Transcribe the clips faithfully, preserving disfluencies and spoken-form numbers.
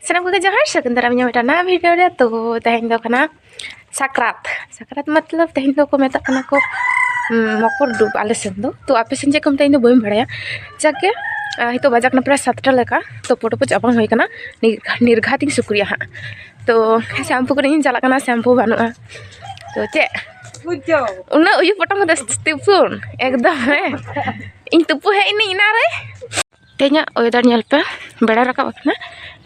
ᱥᱟᱱᱟᱢ ᱠᱚᱜᱮ ᱡᱚᱦᱟᱨ, ᱥᱟᱹᱜᱩᱱ ᱫᱟᱨᱟᱢ ᱤᱧᱟᱹᱜ ᱢᱤᱫᱴᱟᱝ ᱱᱟᱣᱟ ᱵᱷᱤᱰᱤᱭᱳ ᱨᱮ᱾ ᱛᱚ ᱛᱮᱦᱮᱧ ᱫᱚ ᱠᱟᱱᱟ ᱥᱟᱠᱨᱟᱛ᱾ ᱥᱟᱠᱨᱟᱛ ᱢᱚᱛᱞᱚᱵ ᱛᱮᱦᱮᱧ ᱫᱚᱠᱚ ᱢᱮᱛᱟᱜ ᱠᱟᱱᱟ ᱠᱚ, ᱩᱸ, ᱢᱚᱠᱚᱨ ᱰᱩᱵ ᱟᱞᱮ ᱥᱮᱱ ᱫᱚ᱾ ᱛᱚ ᱟᱯᱮ ᱥᱮᱱ ᱪᱮᱫ ᱠᱚ ᱢᱮᱛᱟᱜᱼᱟ ᱤᱧ ᱫᱚ ᱵᱟᱹᱧ ᱵᱟᱲᱟᱭᱟ᱾ ᱡᱟᱠ ᱜᱮ, ᱟᱸ, ᱱᱤᱛᱚᱜ ᱵᱟᱡᱟᱜ ᱠᱟᱱᱟ ᱯᱨᱟᱭ ᱥᱟᱛᱴᱟ ᱞᱮᱠᱟ᱾ ᱛᱚ ᱯᱳᱴᱳ ᱯᱳᱪ ᱟᱵᱟᱝ ᱦᱩᱭ ᱠᱟᱱᱟ᱾ ᱱᱤᱨ-, ᱱᱤᱨᱜᱷᱟᱛ ᱤᱧ ᱥᱩᱠᱨᱤᱭᱟ ᱦᱟᱸᱜ᱾ ᱛᱚ ᱥᱮᱢᱯᱩ ᱠᱤᱨᱤᱧ ᱤᱧ ᱪᱟᱞᱟᱜ ᱠᱟᱱᱟ, ᱥᱮᱢᱯᱩ ᱵᱟᱹᱱᱩᱜᱼᱟ᱾ ᱛᱚ ᱪᱮᱫ ᱩᱱᱟᱹᱜ ᱩᱭᱩ ᱯᱚᱴᱚᱢ ᱠᱟᱛᱮ ᱛᱩᱯᱩᱱ? ᱮᱠᱫᱚᱢ ᱦᱮᱸ, ᱤᱧ ᱛᱩᱯᱩ ᱦᱮᱡ ᱮᱱᱟᱹᱧ ᱮᱱᱟᱱ ᱨᱮ᱾ ᱛᱮᱦᱮᱧᱟᱜ ᱚᱭᱮᱫᱟᱨ ᱧᱮᱞ ᱯᱮ, ᱵᱮᱲᱟᱭ ᱨᱟᱠᱟᱵ ᱟᱠᱟᱱᱟ,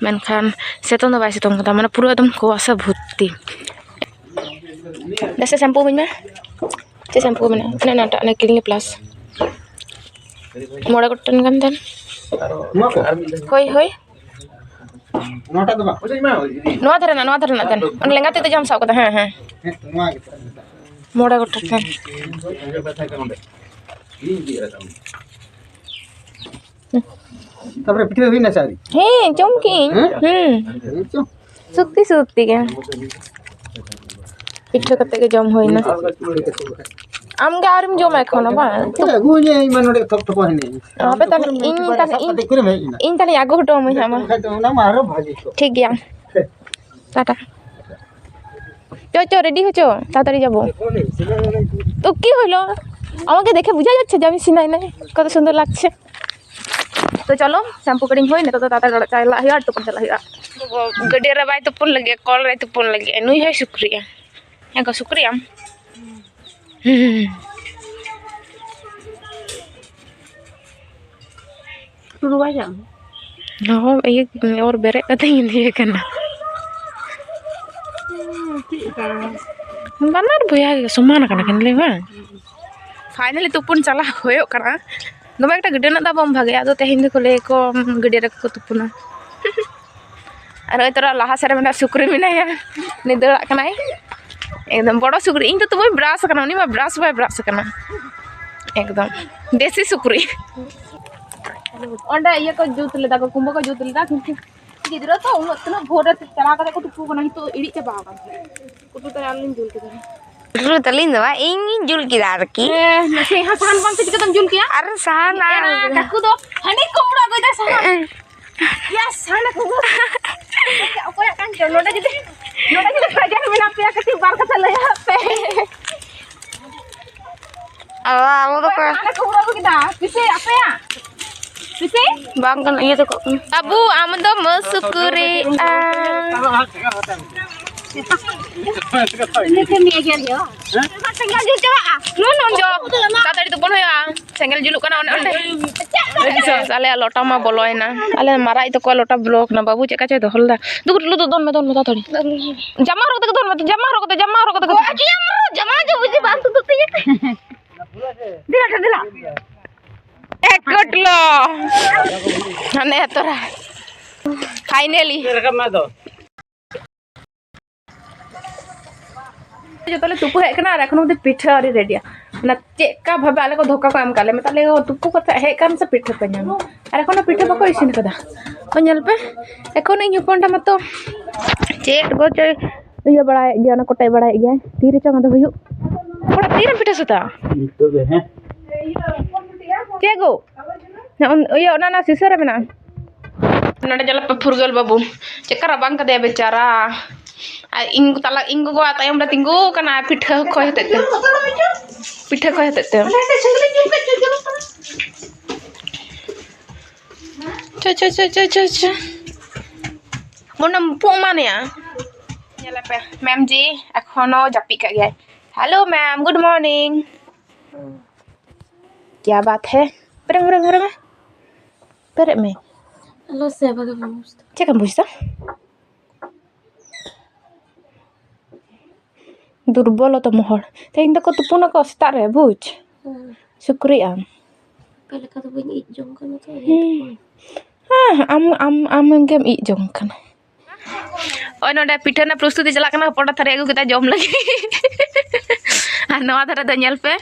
ᱢᱮᱱᱠᱷᱟᱱ ᱥᱤᱛᱩᱝ ᱫᱚ ᱵᱟᱭ ᱥᱤᱛᱩᱝ ᱠᱟᱫᱟ, ᱢᱟᱱᱮ ᱯᱩᱨᱟᱹ ᱮᱠᱫᱚᱢ ᱠᱩᱣᱟᱥᱟ ᱵᱷᱚᱨᱛᱤ᱾ ᱫᱮᱥᱮ ᱥᱮᱢᱯᱩ ᱤᱢᱟᱹᱧ ᱢᱮ, ᱪᱮᱫ ᱥᱮᱢᱯᱩ ᱢᱮᱱᱟᱜᱼᱟ? ᱚᱱᱮ ᱚᱱᱟᱴᱟᱜ, ᱚᱱᱮ ᱠᱞᱤᱱᱤᱠ ᱯᱞᱟᱥ᱾ ᱢᱚᱬᱮ ᱜᱚᱴᱮᱱ ᱜᱟᱱ ᱫᱮᱱ᱾ ᱱᱚᱣᱟ ᱠᱚ? ᱦᱳᱭ, ᱦᱳᱭ᱾ ᱱᱚᱣᱟᱴᱟᱜ ᱫᱚ ᱵᱟᱝ? ᱱᱚᱣᱟ ᱫᱷᱟᱨᱮ ᱨᱮᱱᱟᱜ, ᱱᱚᱣᱟ ᱫᱷᱟᱨᱮ ᱨᱮᱱᱟᱜ ᱫᱮᱱ᱾ ᱚᱱᱟ ᱞᱮᱸᱜᱟ ᱛᱤ ᱛᱮ ᱡᱟᱦᱟᱸᱢ ᱥᱟᱵ ᱠᱟᱫᱟ, ᱦᱮᱸ, ᱦᱮᱸ᱾ ᱦᱮᱸ, ᱱᱚᱣᱟ ᱜᱮ᱾ ᱢᱚᱬᱮ ᱜᱚᱴᱮᱱ ᱜᱟᱱ᱾ ᱛᱟᱯᱚᱨᱮ ᱯᱤᱴᱷᱟᱹ ᱦᱩᱭᱱᱟ ᱥᱮ ᱟᱹᱣᱨᱤ? ᱦᱮᱸ, ᱡᱚᱢ ᱠᱤᱧ᱾ ᱦᱮᱸ? ᱦᱩᱸ᱾ ᱦᱮᱸ, ᱪᱚ᱾ ᱥᱚᱛᱛᱤ ᱥᱚᱛᱛᱤ ᱜᱮ᱾ ᱯᱤᱴᱷᱟᱹ ᱠᱟᱛᱮ ᱜᱮ ᱡᱚᱢ ᱦᱩᱭᱱᱟ᱾ ᱟᱢ ᱜᱮ ᱟᱹᱣᱨᱤᱢ ᱡᱚᱢᱟ ᱮᱠᱷᱚᱱᱳ, ᱵᱟᱝ? ᱟᱹᱜᱩ ᱤᱧ ᱢᱟ ᱱᱚᱰᱮ ᱛᱷᱚᱯ ᱛᱷᱚᱯ ᱦᱤᱱᱟᱹᱧ᱾ ᱦᱟᱯᱮ ᱛᱟᱦᱞᱮ, ᱤᱧ ᱛᱟᱦᱞᱮ, ᱤᱧ, ᱥᱟᱵ ᱠᱟᱛᱮ ᱚᱠᱚᱭᱨᱮᱢ ᱦᱮᱡ ᱮᱱᱟ? ᱤᱧ ᱛᱟᱦᱞᱮᱧ ᱟᱹᱜᱩ ᱦᱚᱴᱚ ᱟᱹᱢᱟᱹᱧ ᱦᱟᱸᱜ ᱢᱟ᱾ ᱵᱟᱠᱷᱟᱡ ᱫᱚ ᱚᱱᱟ ᱢᱟ ᱟᱨᱦᱚᱸ ᱵᱷᱟᱜᱮ ᱠᱚᱜ᱾ ᱴᱷᱤᱠ ᱜᱮᱭᱟ᱾ ᱴᱟᱴᱟ᱾ ᱪᱚ, ᱪᱚ, ᱨᱮᱰᱤ ᱦᱚᱪᱚ, ᱛᱟᱲᱟᱛᱟᱲᱤ ᱡᱟᱵᱚ᱾ তো কি হলো? আমাকে দেখে বোঝা যাচ্ছে যে আমি সিনাই নাই? কত সুন্দর লাগছে। তো চলো, শ্যাম্পু করিং হই, নিতোগ ᱫᱚ ᱛᱟᱲᱟᱛᱟᱲᱤ ᱚᱲᱟᱜ ᱪᱟᱞᱟᱜ ᱦᱩᱭᱩᱜᱼᱟ, ᱟᱨ ᱛᱩᱯᱩᱱ ᱪᱟᱞᱟᱜ ᱦᱩᱭᱩᱜᱼᱟ᱾ ᱜᱟᱹᱰᱭᱟᱹ ᱨᱮ ᱵᱟᱭ ᱛᱩᱯᱩᱱ ᱞᱟᱹᱜᱤᱫ, ᱠᱚᱞ ᱨᱮᱭ ᱛᱩᱯᱩᱱ ᱞᱟᱹᱜᱤᱫ᱾ ᱱᱩᱭ ᱦᱚᱸᱭ ᱥᱩᱠᱨᱤᱜᱼᱟ᱾ ᱦᱮᱸ ᱜᱚ, ᱥᱩᱠᱨᱤᱭᱟᱢ? ᱦᱩᱸ᱾ ᱴᱩᱰᱩ ᱵᱟᱭ ᱪᱟᱜ ᱦᱚᱸ, ᱤᱭᱟᱹ, ᱚᱨ ᱵᱮᱨᱮᱫ ᱠᱟᱛᱮ ᱤᱧ ᱤᱫᱤᱭᱮ ᱠᱟᱱᱟ᱾ ᱪᱮᱫ ᱠᱟᱱᱟ? ᱵᱟᱱᱟᱨ ᱵᱚᱭᱦᱟ ᱜᱮ ᱥᱚᱢᱟᱱ ᱟᱠᱟᱱᱟ ᱠᱤᱱ, ᱞᱟᱹᱭ ᱵᱟᱝ? ᱯᱷᱟᱭᱱᱟᱞᱤ ᱛᱩᱯᱩᱱ ᱪᱟᱞᱟᱣ ᱦᱩᱭᱩᱜ ᱠᱟᱱᱟ᱾ ᱫᱚᱢᱮ ᱮᱠᱴᱟ ᱜᱟᱹᱰᱭᱟᱹ ᱨᱮᱱᱟᱜ ᱫᱟᱜ ᱵᱟᱝ ᱵᱷᱟᱜᱮᱭᱟ, ᱟᱫᱚ ᱛᱮᱦᱮᱧ ᱫᱚᱠᱚ ᱞᱟᱹᱭ ᱟᱠᱚ, ᱩᱸ, ᱜᱟᱹᱰᱭᱟᱹ ᱨᱮᱜᱮ ᱠᱚ ᱛᱩᱯᱩᱱᱟ᱾ ᱟᱨ ᱱᱚᱜᱼᱚᱭ ᱛᱚᱨᱟ ᱞᱟᱦᱟ ᱥᱮᱫ ᱨᱮ ᱢᱤᱫᱴᱟᱝ ᱥᱩᱠᱨᱤ ᱢᱮᱱᱟᱭᱟ, ᱩᱱᱤ ᱫᱟᱹᱲᱟᱜ ᱠᱟᱱᱟᱭ᱾ ᱮᱠᱫᱚᱢ ᱵᱚᱲᱚ ᱥᱩᱠᱨᱤ, ᱤᱧ ᱫᱚ ᱛᱚᱵᱩᱧ ᱵᱨᱟᱥ ᱟᱠᱟᱱᱟ, ᱩᱱᱤ ᱢᱟ ᱵᱨᱟᱥ ᱵᱟᱭ ᱵᱨᱟᱥ ᱟᱠᱟᱱᱟ᱾ ᱮᱠᱫᱚᱢ ᱫᱮᱥᱤ ᱥᱩᱠᱨᱤ᱾ ᱚᱸᱰᱮ ᱤᱭᱟᱹ ᱠᱚ ᱡᱩᱛ ᱞᱮᱫᱟ ᱠᱚ, ᱠᱩᱢᱵᱟᱹ ᱠᱚ ᱡᱩᱛ ᱞᱮᱫᱟ, ᱠᱤᱱᱛᱩ ᱜᱤᱫᱽᱨᱟᱹ ᱛᱚ ᱩᱱᱟᱹᱜ, ᱛᱤᱱᱟᱹᱜ ᱵᱷᱳᱨ ᱨᱮ ᱪᱟᱞᱟᱣ ᱠᱟᱛᱮ ᱠᱚ ᱛᱩᱯᱩ ᱠᱟᱱᱟ, ᱱᱤᱛᱚᱜ ᱤᱲᱤᱡ ᱪᱟᱵᱟ ᱟᱠᱟᱱ ᱛᱟᱦᱮᱸᱫ᱾ ᱠᱩᱴᱩ ᱛᱟᱭ ᱟᱨ ᱞᱤᱧ ᱡᱩᱞ ᱠᱮᱫᱟ᱾ ᱡᱩᱞ ᱛᱟᱹᱞᱤᱧ ᱫᱚ ᱵᱟᱝ, ᱤᱧ ᱜᱤᱧ ᱡᱩᱞ ᱠᱮᱫᱟ ᱟᱨᱠᱤ᱾ ᱦᱮᱸ, ᱱᱟᱥᱮ ᱦᱟᱸᱜ ᱥᱟᱦᱟᱱ ᱵᱟᱝ ᱛᱮ ᱪᱤᱠᱟᱹᱛᱮᱢ ᱡᱩᱞ ᱠᱮᱭᱟ? ᱟᱨ ᱥᱟᱦᱟᱱ ᱟᱨ ᱮᱨᱟ, ᱠᱟᱠᱩ ᱫᱚ ᱦᱟᱺᱰᱤ ᱠᱩᱢᱵᱽᱲᱩ ᱟᱹᱜᱩᱭᱮᱫᱟ ᱥᱟᱦᱟᱱ᱾ ᱮᱸ᱾ ᱭᱟ, ᱥᱟᱦᱟᱱ ᱠᱩᱢᱵᱽᱲᱩ᱾ ᱱᱚᱰᱮ ᱡᱩᱫᱤ, ᱱᱚᱰᱮ ᱡᱩᱫᱤ ᱵᱟᱡᱟᱨ ᱢᱮᱱᱟᱜ ᱯᱮᱭᱟ, ᱠᱟᱹᱴᱤᱡ ᱵᱟᱨ ᱠᱟᱛᱷᱟ ᱞᱟᱹᱭᱟᱜ ᱯᱮ᱾ ᱟᱵᱚ ᱫᱚ ᱚᱠᱚᱭ ᱚᱠᱟ ᱨᱮ ᱠᱚ ᱦᱩᱲᱩ ᱟᱹᱜᱩ ᱠᱮᱫᱟ? ᱯᱤᱥᱤ ᱟᱯᱮᱭᱟᱜ? ᱯᱤᱥᱤ? ᱵᱟᱝ ᱠᱟᱱᱟ, ᱤᱭᱟᱹ ᱛᱟᱠᱚ᱾ ᱵᱟᱹᱵᱩ, ᱟᱢ ᱫᱚ ᱢᱟᱹᱥᱩᱠᱩᱨᱤᱜᱼᱟ᱾ ᱤᱱᱟᱹ ᱛᱮᱢ ᱮᱜᱮᱨ ᱜᱮᱭᱟ᱾ ᱥᱮᱸᱜᱮᱞ ᱡᱩᱞ ᱪᱟᱵᱟᱜᱼᱟ᱾ ᱱᱩᱱ, ᱱᱩᱱ ᱡᱚ᱾ ᱛᱟᱲᱟᱛᱟᱲᱤ ᱛᱩᱯᱩᱱ ᱦᱩᱭᱩᱜᱼᱟ᱾ ᱥᱮᱸᱜᱮᱞ ᱡᱩᱞᱩᱜ ᱠᱟᱱᱟ ᱚᱱᱮ ᱚᱸᱰᱮ᱾ ᱟᱞᱮᱭᱟᱜ ᱞᱚᱴᱟ ᱢᱟ ᱵᱚᱞᱚᱭᱮᱱᱟ᱾ ᱟᱞᱮ ᱢᱟᱨᱟᱜ ᱟᱡ ᱛᱟᱠᱚᱣᱟᱜ ᱞᱚᱴᱟ ᱵᱚᱞᱚ ᱟᱠᱟᱱᱟ᱾ ᱵᱟᱹᱵᱩ ᱪᱮᱫ ᱠᱟ ᱪᱚᱭ ᱫᱚᱦᱚ ᱞᱮᱫᱟ᱾ ᱫᱩᱜᱩ ᱴᱩᱞᱩ ᱫᱚ ᱫᱚᱱ ᱢᱮ, ᱫᱚᱱ ᱢᱮ ᱛᱟᱲᱟᱛᱟᱲᱤ᱾ ᱡᱟᱢᱟ ᱦᱚᱨᱚᱜ ᱠᱟᱛᱮ ᱫᱚᱱ ᱢᱮ, ᱡᱟᱢᱟ ᱦᱚᱨᱚᱜ ᱠᱟᱛᱮ, ᱡᱟᱢᱟ ᱦᱚᱨᱚᱜ ᱠᱟᱛᱮ᱾ ᱡᱟᱢᱟ ᱫᱚ ᱵᱩᱡᱷᱟᱹᱣ ᱵᱟᱝ ᱛᱩᱫᱩᱜ ᱛᱤᱧᱟᱹ᱾ ᱫᱮᱞᱟ, ᱫᱮᱞᱟ᱾ ᱮᱠ ᱠᱚᱴᱞᱚ᱾ ᱦᱟᱱᱮ ᱛᱚᱨᱟ᱾ Finally᱾ ᱨᱟᱠᱟᱵ ᱢᱟ ᱫᱚ᱾ ᱡᱚᱛᱚ ᱞᱮ ᱛᱩᱯᱩ ᱦᱮᱡ ᱠᱟᱱᱟ ᱟᱨ ᱮᱠᱷᱚᱱ ᱚᱵᱫᱤ ᱯᱤᱴᱷᱟᱹ ᱟᱹᱣᱨᱤ ᱨᱮᱰᱤᱜᱼᱟ᱾ ᱚᱱᱟ ᱪᱮᱫ ᱠᱟ ᱵᱷᱟᱵᱮ ᱟᱞᱮ ᱠᱚ ᱫᱷᱳᱠᱟ ᱠᱚ ᱮᱢ ᱠᱟᱜ ᱞᱮ, ᱢᱮᱛᱟᱜ ᱞᱮ ᱛᱩᱯᱩ ᱠᱟᱛᱮ ᱦᱮᱡ ᱠᱟᱱ ᱥᱮ ᱯᱤᱴᱷᱟᱹ ᱯᱮ ᱧᱟᱢᱟ, ᱟᱨ ᱮᱠᱷᱚᱱᱳ ᱯᱤᱴᱷᱟᱹ ᱵᱟᱠᱚ ᱤᱥᱤᱱ ᱠᱟᱫᱟ᱾ ᱚ ᱧᱮᱞ ᱯᱮ, ᱮᱠᱷᱚᱱ ᱤᱧ ᱦᱚᱯᱚᱱ ᱴᱟ ᱢᱟᱛᱚ ᱪᱮᱫ ᱜᱚ ᱪᱚᱭ ᱤᱭᱟᱹ ᱵᱟᱲᱟᱭᱮᱫ ᱜᱮᱭᱟ, ᱚᱱᱟ ᱠᱚᱴᱮᱡ ᱵᱟᱲᱟᱭᱮᱫ ᱜᱮᱭᱟᱭ᱾ ᱛᱤᱨᱮ ᱪᱚᱝ ᱟᱫᱚ ᱦᱩᱭᱩᱜ, ᱠᱚᱲᱟ ᱛᱤᱨᱮᱢ ᱯᱤᱴᱷᱟᱹ ᱥᱟᱹᱛᱟ? ᱱᱤᱛᱚᱜ ᱜᱮ, ᱦᱮᱸ᱾ ᱪᱮᱫ ᱜᱚ? ᱚᱱ-, ᱤᱭᱟᱹ, ᱚᱱᱟ, ᱚᱱᱟ ᱥᱤᱥᱟᱹ ᱨᱮ ᱢᱮᱱᱟᱜᱼᱟ᱾ ᱱᱚᱰᱮ ᱧᱮᱞᱚᱜ ᱯᱮ ᱯᱷᱩᱨᱜᱟᱹᱞ ᱵᱟᱹᱵᱩ, ᱪᱮᱫᱠᱟ ᱨᱟᱵᱟᱝ ᱠᱟᱫᱮᱭᱟ ᱵᱮᱪᱟᱨᱟ᱾ ᱟᱨ ᱤᱧ ᱛᱟᱞᱟ, ᱤᱧ ᱜᱚᱜᱚᱣᱟᱜ ᱛᱟᱭᱚᱢ ᱨᱮ ᱛᱤᱸᱜᱩ ᱠᱟᱱᱟ ᱯᱤᱴᱷᱟᱹ ᱠᱷᱚᱭ ᱦᱚᱛᱮᱡ ᱛᱮ᱾ ᱯᱤᱴᱷᱟᱹ ᱠᱷᱚᱭ ᱦᱚᱛᱮᱡ ᱛᱮ᱾ ᱪᱚ, ᱪᱚ, ᱪᱚ᱾ ᱢᱚᱱᱮᱢ ᱯᱩᱜ ᱮᱢᱟᱱᱮᱭᱟ᱾ ᱧᱮᱞᱮ ᱯᱮ, ᱢᱮᱢ ᱡᱤ ᱮᱠᱷᱚᱱᱳ ᱡᱟᱹᱯᱤᱫ ᱠᱟᱜ ᱜᱮᱭᱟᱭ᱾ Hello ma'am, good morning. ᱠᱭᱟ ᱵᱟᱛ ᱦᱮ? ᱯᱮᱨᱮᱝ, ᱯᱮᱨᱮᱝ, ᱯᱮᱨᱮᱝ ᱢᱮ᱾ ᱯᱮᱨᱮᱜ ᱢᱮ᱾ ᱟᱞᱚ ᱥᱮ ᱵᱷᱟᱜᱮ ᱵᱟᱢ ᱵᱩᱡᱽ ᱫᱟ᱾ ᱪᱮᱫ ᱠᱟᱢ ᱵᱩᱡᱽ ᱫᱟ? ᱫᱩᱨᱵᱚᱞᱚᱛᱚᱢ ᱦᱚᱲ᱾ ᱛᱮᱦᱮᱧ ᱫᱚᱠᱚ ᱛᱩᱯᱩᱱᱟᱠᱚ ᱥᱮᱛᱟᱜ ᱨᱮ, ᱵᱩᱡᱽ? ᱦᱮᱸ᱾ ᱥᱩᱠᱨᱤ ᱟᱢ᱾ ᱟᱯᱮ ᱞᱮᱠᱟ ᱫᱚ ᱵᱟᱹᱧ ᱤᱡ ᱡᱚᱝ ᱠᱟᱱᱟ ᱛᱚ, ᱤᱱᱟᱹ ᱦᱩᱸ᱾ ᱛᱮ᱾ ᱦᱮᱸ, ᱟᱢ, ᱟᱢ, ᱟᱢ ᱜᱮᱢ ᱤᱡ ᱡᱚᱝ ᱠᱟᱱᱟ᱾ ᱱᱚᱜᱼᱚᱭ ᱱᱚᱰᱮ ᱯᱤᱴᱷᱟᱹ ᱨᱮᱱᱟᱜ ᱯᱨᱚᱥᱛᱩᱛᱤ ᱪᱟᱞᱟᱜ ᱠᱟᱱᱟ, ᱦᱚᱯᱚᱱ ᱛᱷᱟᱹᱨᱤ ᱟᱹᱜᱩ ᱠᱮᱫᱟ ᱡᱚᱢ ᱞᱟᱹᱜᱤᱫ᱾ ᱟᱨ ᱱᱚᱣᱟ ᱫᱷᱟᱨᱮ ᱫᱚ ᱧᱮᱞ ᱯᱮ,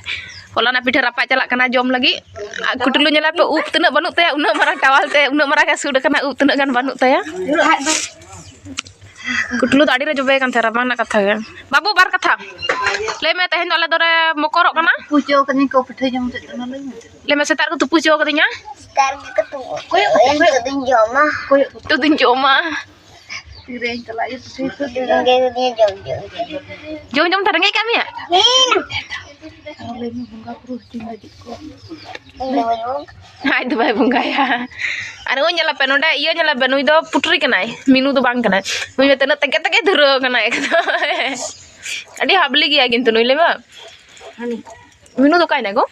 ᱦᱚᱞᱟᱱᱟᱜ ᱯᱤᱴᱷᱟᱹ ᱨᱟᱯᱟᱜ ᱪᱟᱞᱟᱜ ᱠᱟᱱᱟ ᱡᱚᱢ ᱞᱟᱹᱜᱤᱫ᱾ ᱟᱨ ᱠᱩᱴᱞᱩ ᱧᱮᱞ ᱯᱮ, ᱩᱵ ᱛᱤᱱᱟᱹᱜ ᱵᱟᱹᱱᱩᱜ ᱛᱟᱭᱟ, ᱩᱱᱟᱹᱜ ᱢᱟᱨᱟᱝ ᱴᱟᱣᱟᱞ ᱛᱮ ᱩᱱᱟᱹᱜ ᱢᱟᱨᱟᱝ ᱮ ᱥᱩᱴ ᱟᱠᱟᱱᱟ, ᱩᱵ ᱛᱤᱱᱟᱹᱜ ᱜᱟᱱ ᱵᱟᱹᱱᱩᱜ ᱛᱟᱭᱟ᱾ ᱠᱩᱴᱞᱩ ᱫᱚ ᱟᱹᱰᱤ ᱨᱮ ᱡᱚᱵᱮ ᱠᱟᱱ ᱛᱟᱦᱮᱸ, ᱨᱟᱵᱟᱝ ᱨᱮᱱᱟᱜ ᱠᱟᱛᱷᱟ ᱜᱮ᱾ ᱵᱟᱹᱵᱩ, ᱵᱟᱨ ᱠᱟᱛᱷᱟ ᱞᱟᱹᱭ ᱢᱮ, ᱛᱮᱦᱮᱧ ᱫᱚ ᱟᱞᱮ ᱫᱚᱞᱮ ᱢᱚᱠᱚᱨᱚᱜ ᱠᱟᱱᱟ᱾ ᱯᱩᱡᱟᱹ ᱠᱟᱹᱫᱤᱧ ᱠᱚ, ᱯᱤᱴᱷᱟᱹ ᱡᱚᱢ ᱪᱮᱫ ᱠᱟᱱᱟ ᱞᱟᱹᱭ ᱢᱮ᱾ ᱞᱟᱹᱭ ᱢᱮ, ᱥᱮᱛᱟᱜ ᱨᱮᱠᱚ ᱛᱩᱯᱩ ᱦᱚᱪᱚ ᱠᱟᱫᱤᱧᱟ᱾ ᱥᱮᱛᱟᱜ ᱨᱮᱜᱮ ᱠᱚ ᱛᱩᱯᱩ ᱦᱚᱪᱚ, ᱱᱤᱛᱚᱜ ᱫᱚᱧ ᱡᱚᱢᱟ᱾ ᱱᱤᱛᱚᱜ ᱫᱚᱧ ᱡᱚᱢᱟ᱾ ᱨᱮᱧ ᱪᱟᱞᱟᱜ ᱤᱭᱟᱹ ᱯᱤᱴᱷᱟᱹ ᱠᱚ ᱡᱚᱢ ᱡᱚᱢ ᱛᱮ ᱨᱮᱸᱜᱮᱡ ᱠᱟᱜ ᱢᱮᱭᱟ? ᱟᱨᱚ ᱞᱟᱹᱭ ᱢᱮ, ᱵᱚᱸᱜᱟ ᱵᱩᱨᱩ ᱦᱚᱪᱚᱧ ᱞᱟᱹᱜᱤᱫ ᱠᱚ᱾ ᱟᱡ ᱫᱚ ᱵᱟᱭ ᱵᱚᱸᱜᱟᱭᱟ᱾ ᱟᱨ ᱱᱩᱭ ᱧᱮᱞᱮᱯᱮ, ᱱᱚᱰᱮ ᱤᱭᱟᱹ ᱧᱮᱞᱮᱯᱮ, ᱱᱩᱭ ᱫᱚ ᱯᱩᱴᱨᱤ ᱠᱟᱱᱟᱭ, ᱢᱤᱱᱩ ᱫᱚ ᱵᱟᱝ ᱠᱟᱱᱟᱭ᱾ ᱱᱩᱭ ᱫᱚ ᱛᱤᱱᱟᱹᱜ ᱛᱮᱜᱮ ᱛᱮᱜᱮ ᱫᱷᱩᱨᱟᱹᱣ ᱠᱟᱱᱟᱭ ᱮᱠᱫᱚᱢ᱾ ᱟᱹᱰᱤ ᱦᱟᱵᱞᱤ ᱜᱮᱭᱟ ᱠᱤᱱᱛᱩ ᱱᱩᱭ, ᱞᱟᱹᱭ ᱢᱮ᱾ ᱢᱤᱱᱩ ᱫᱚ ᱚᱠᱟᱭᱱᱟᱭ ᱜᱚ?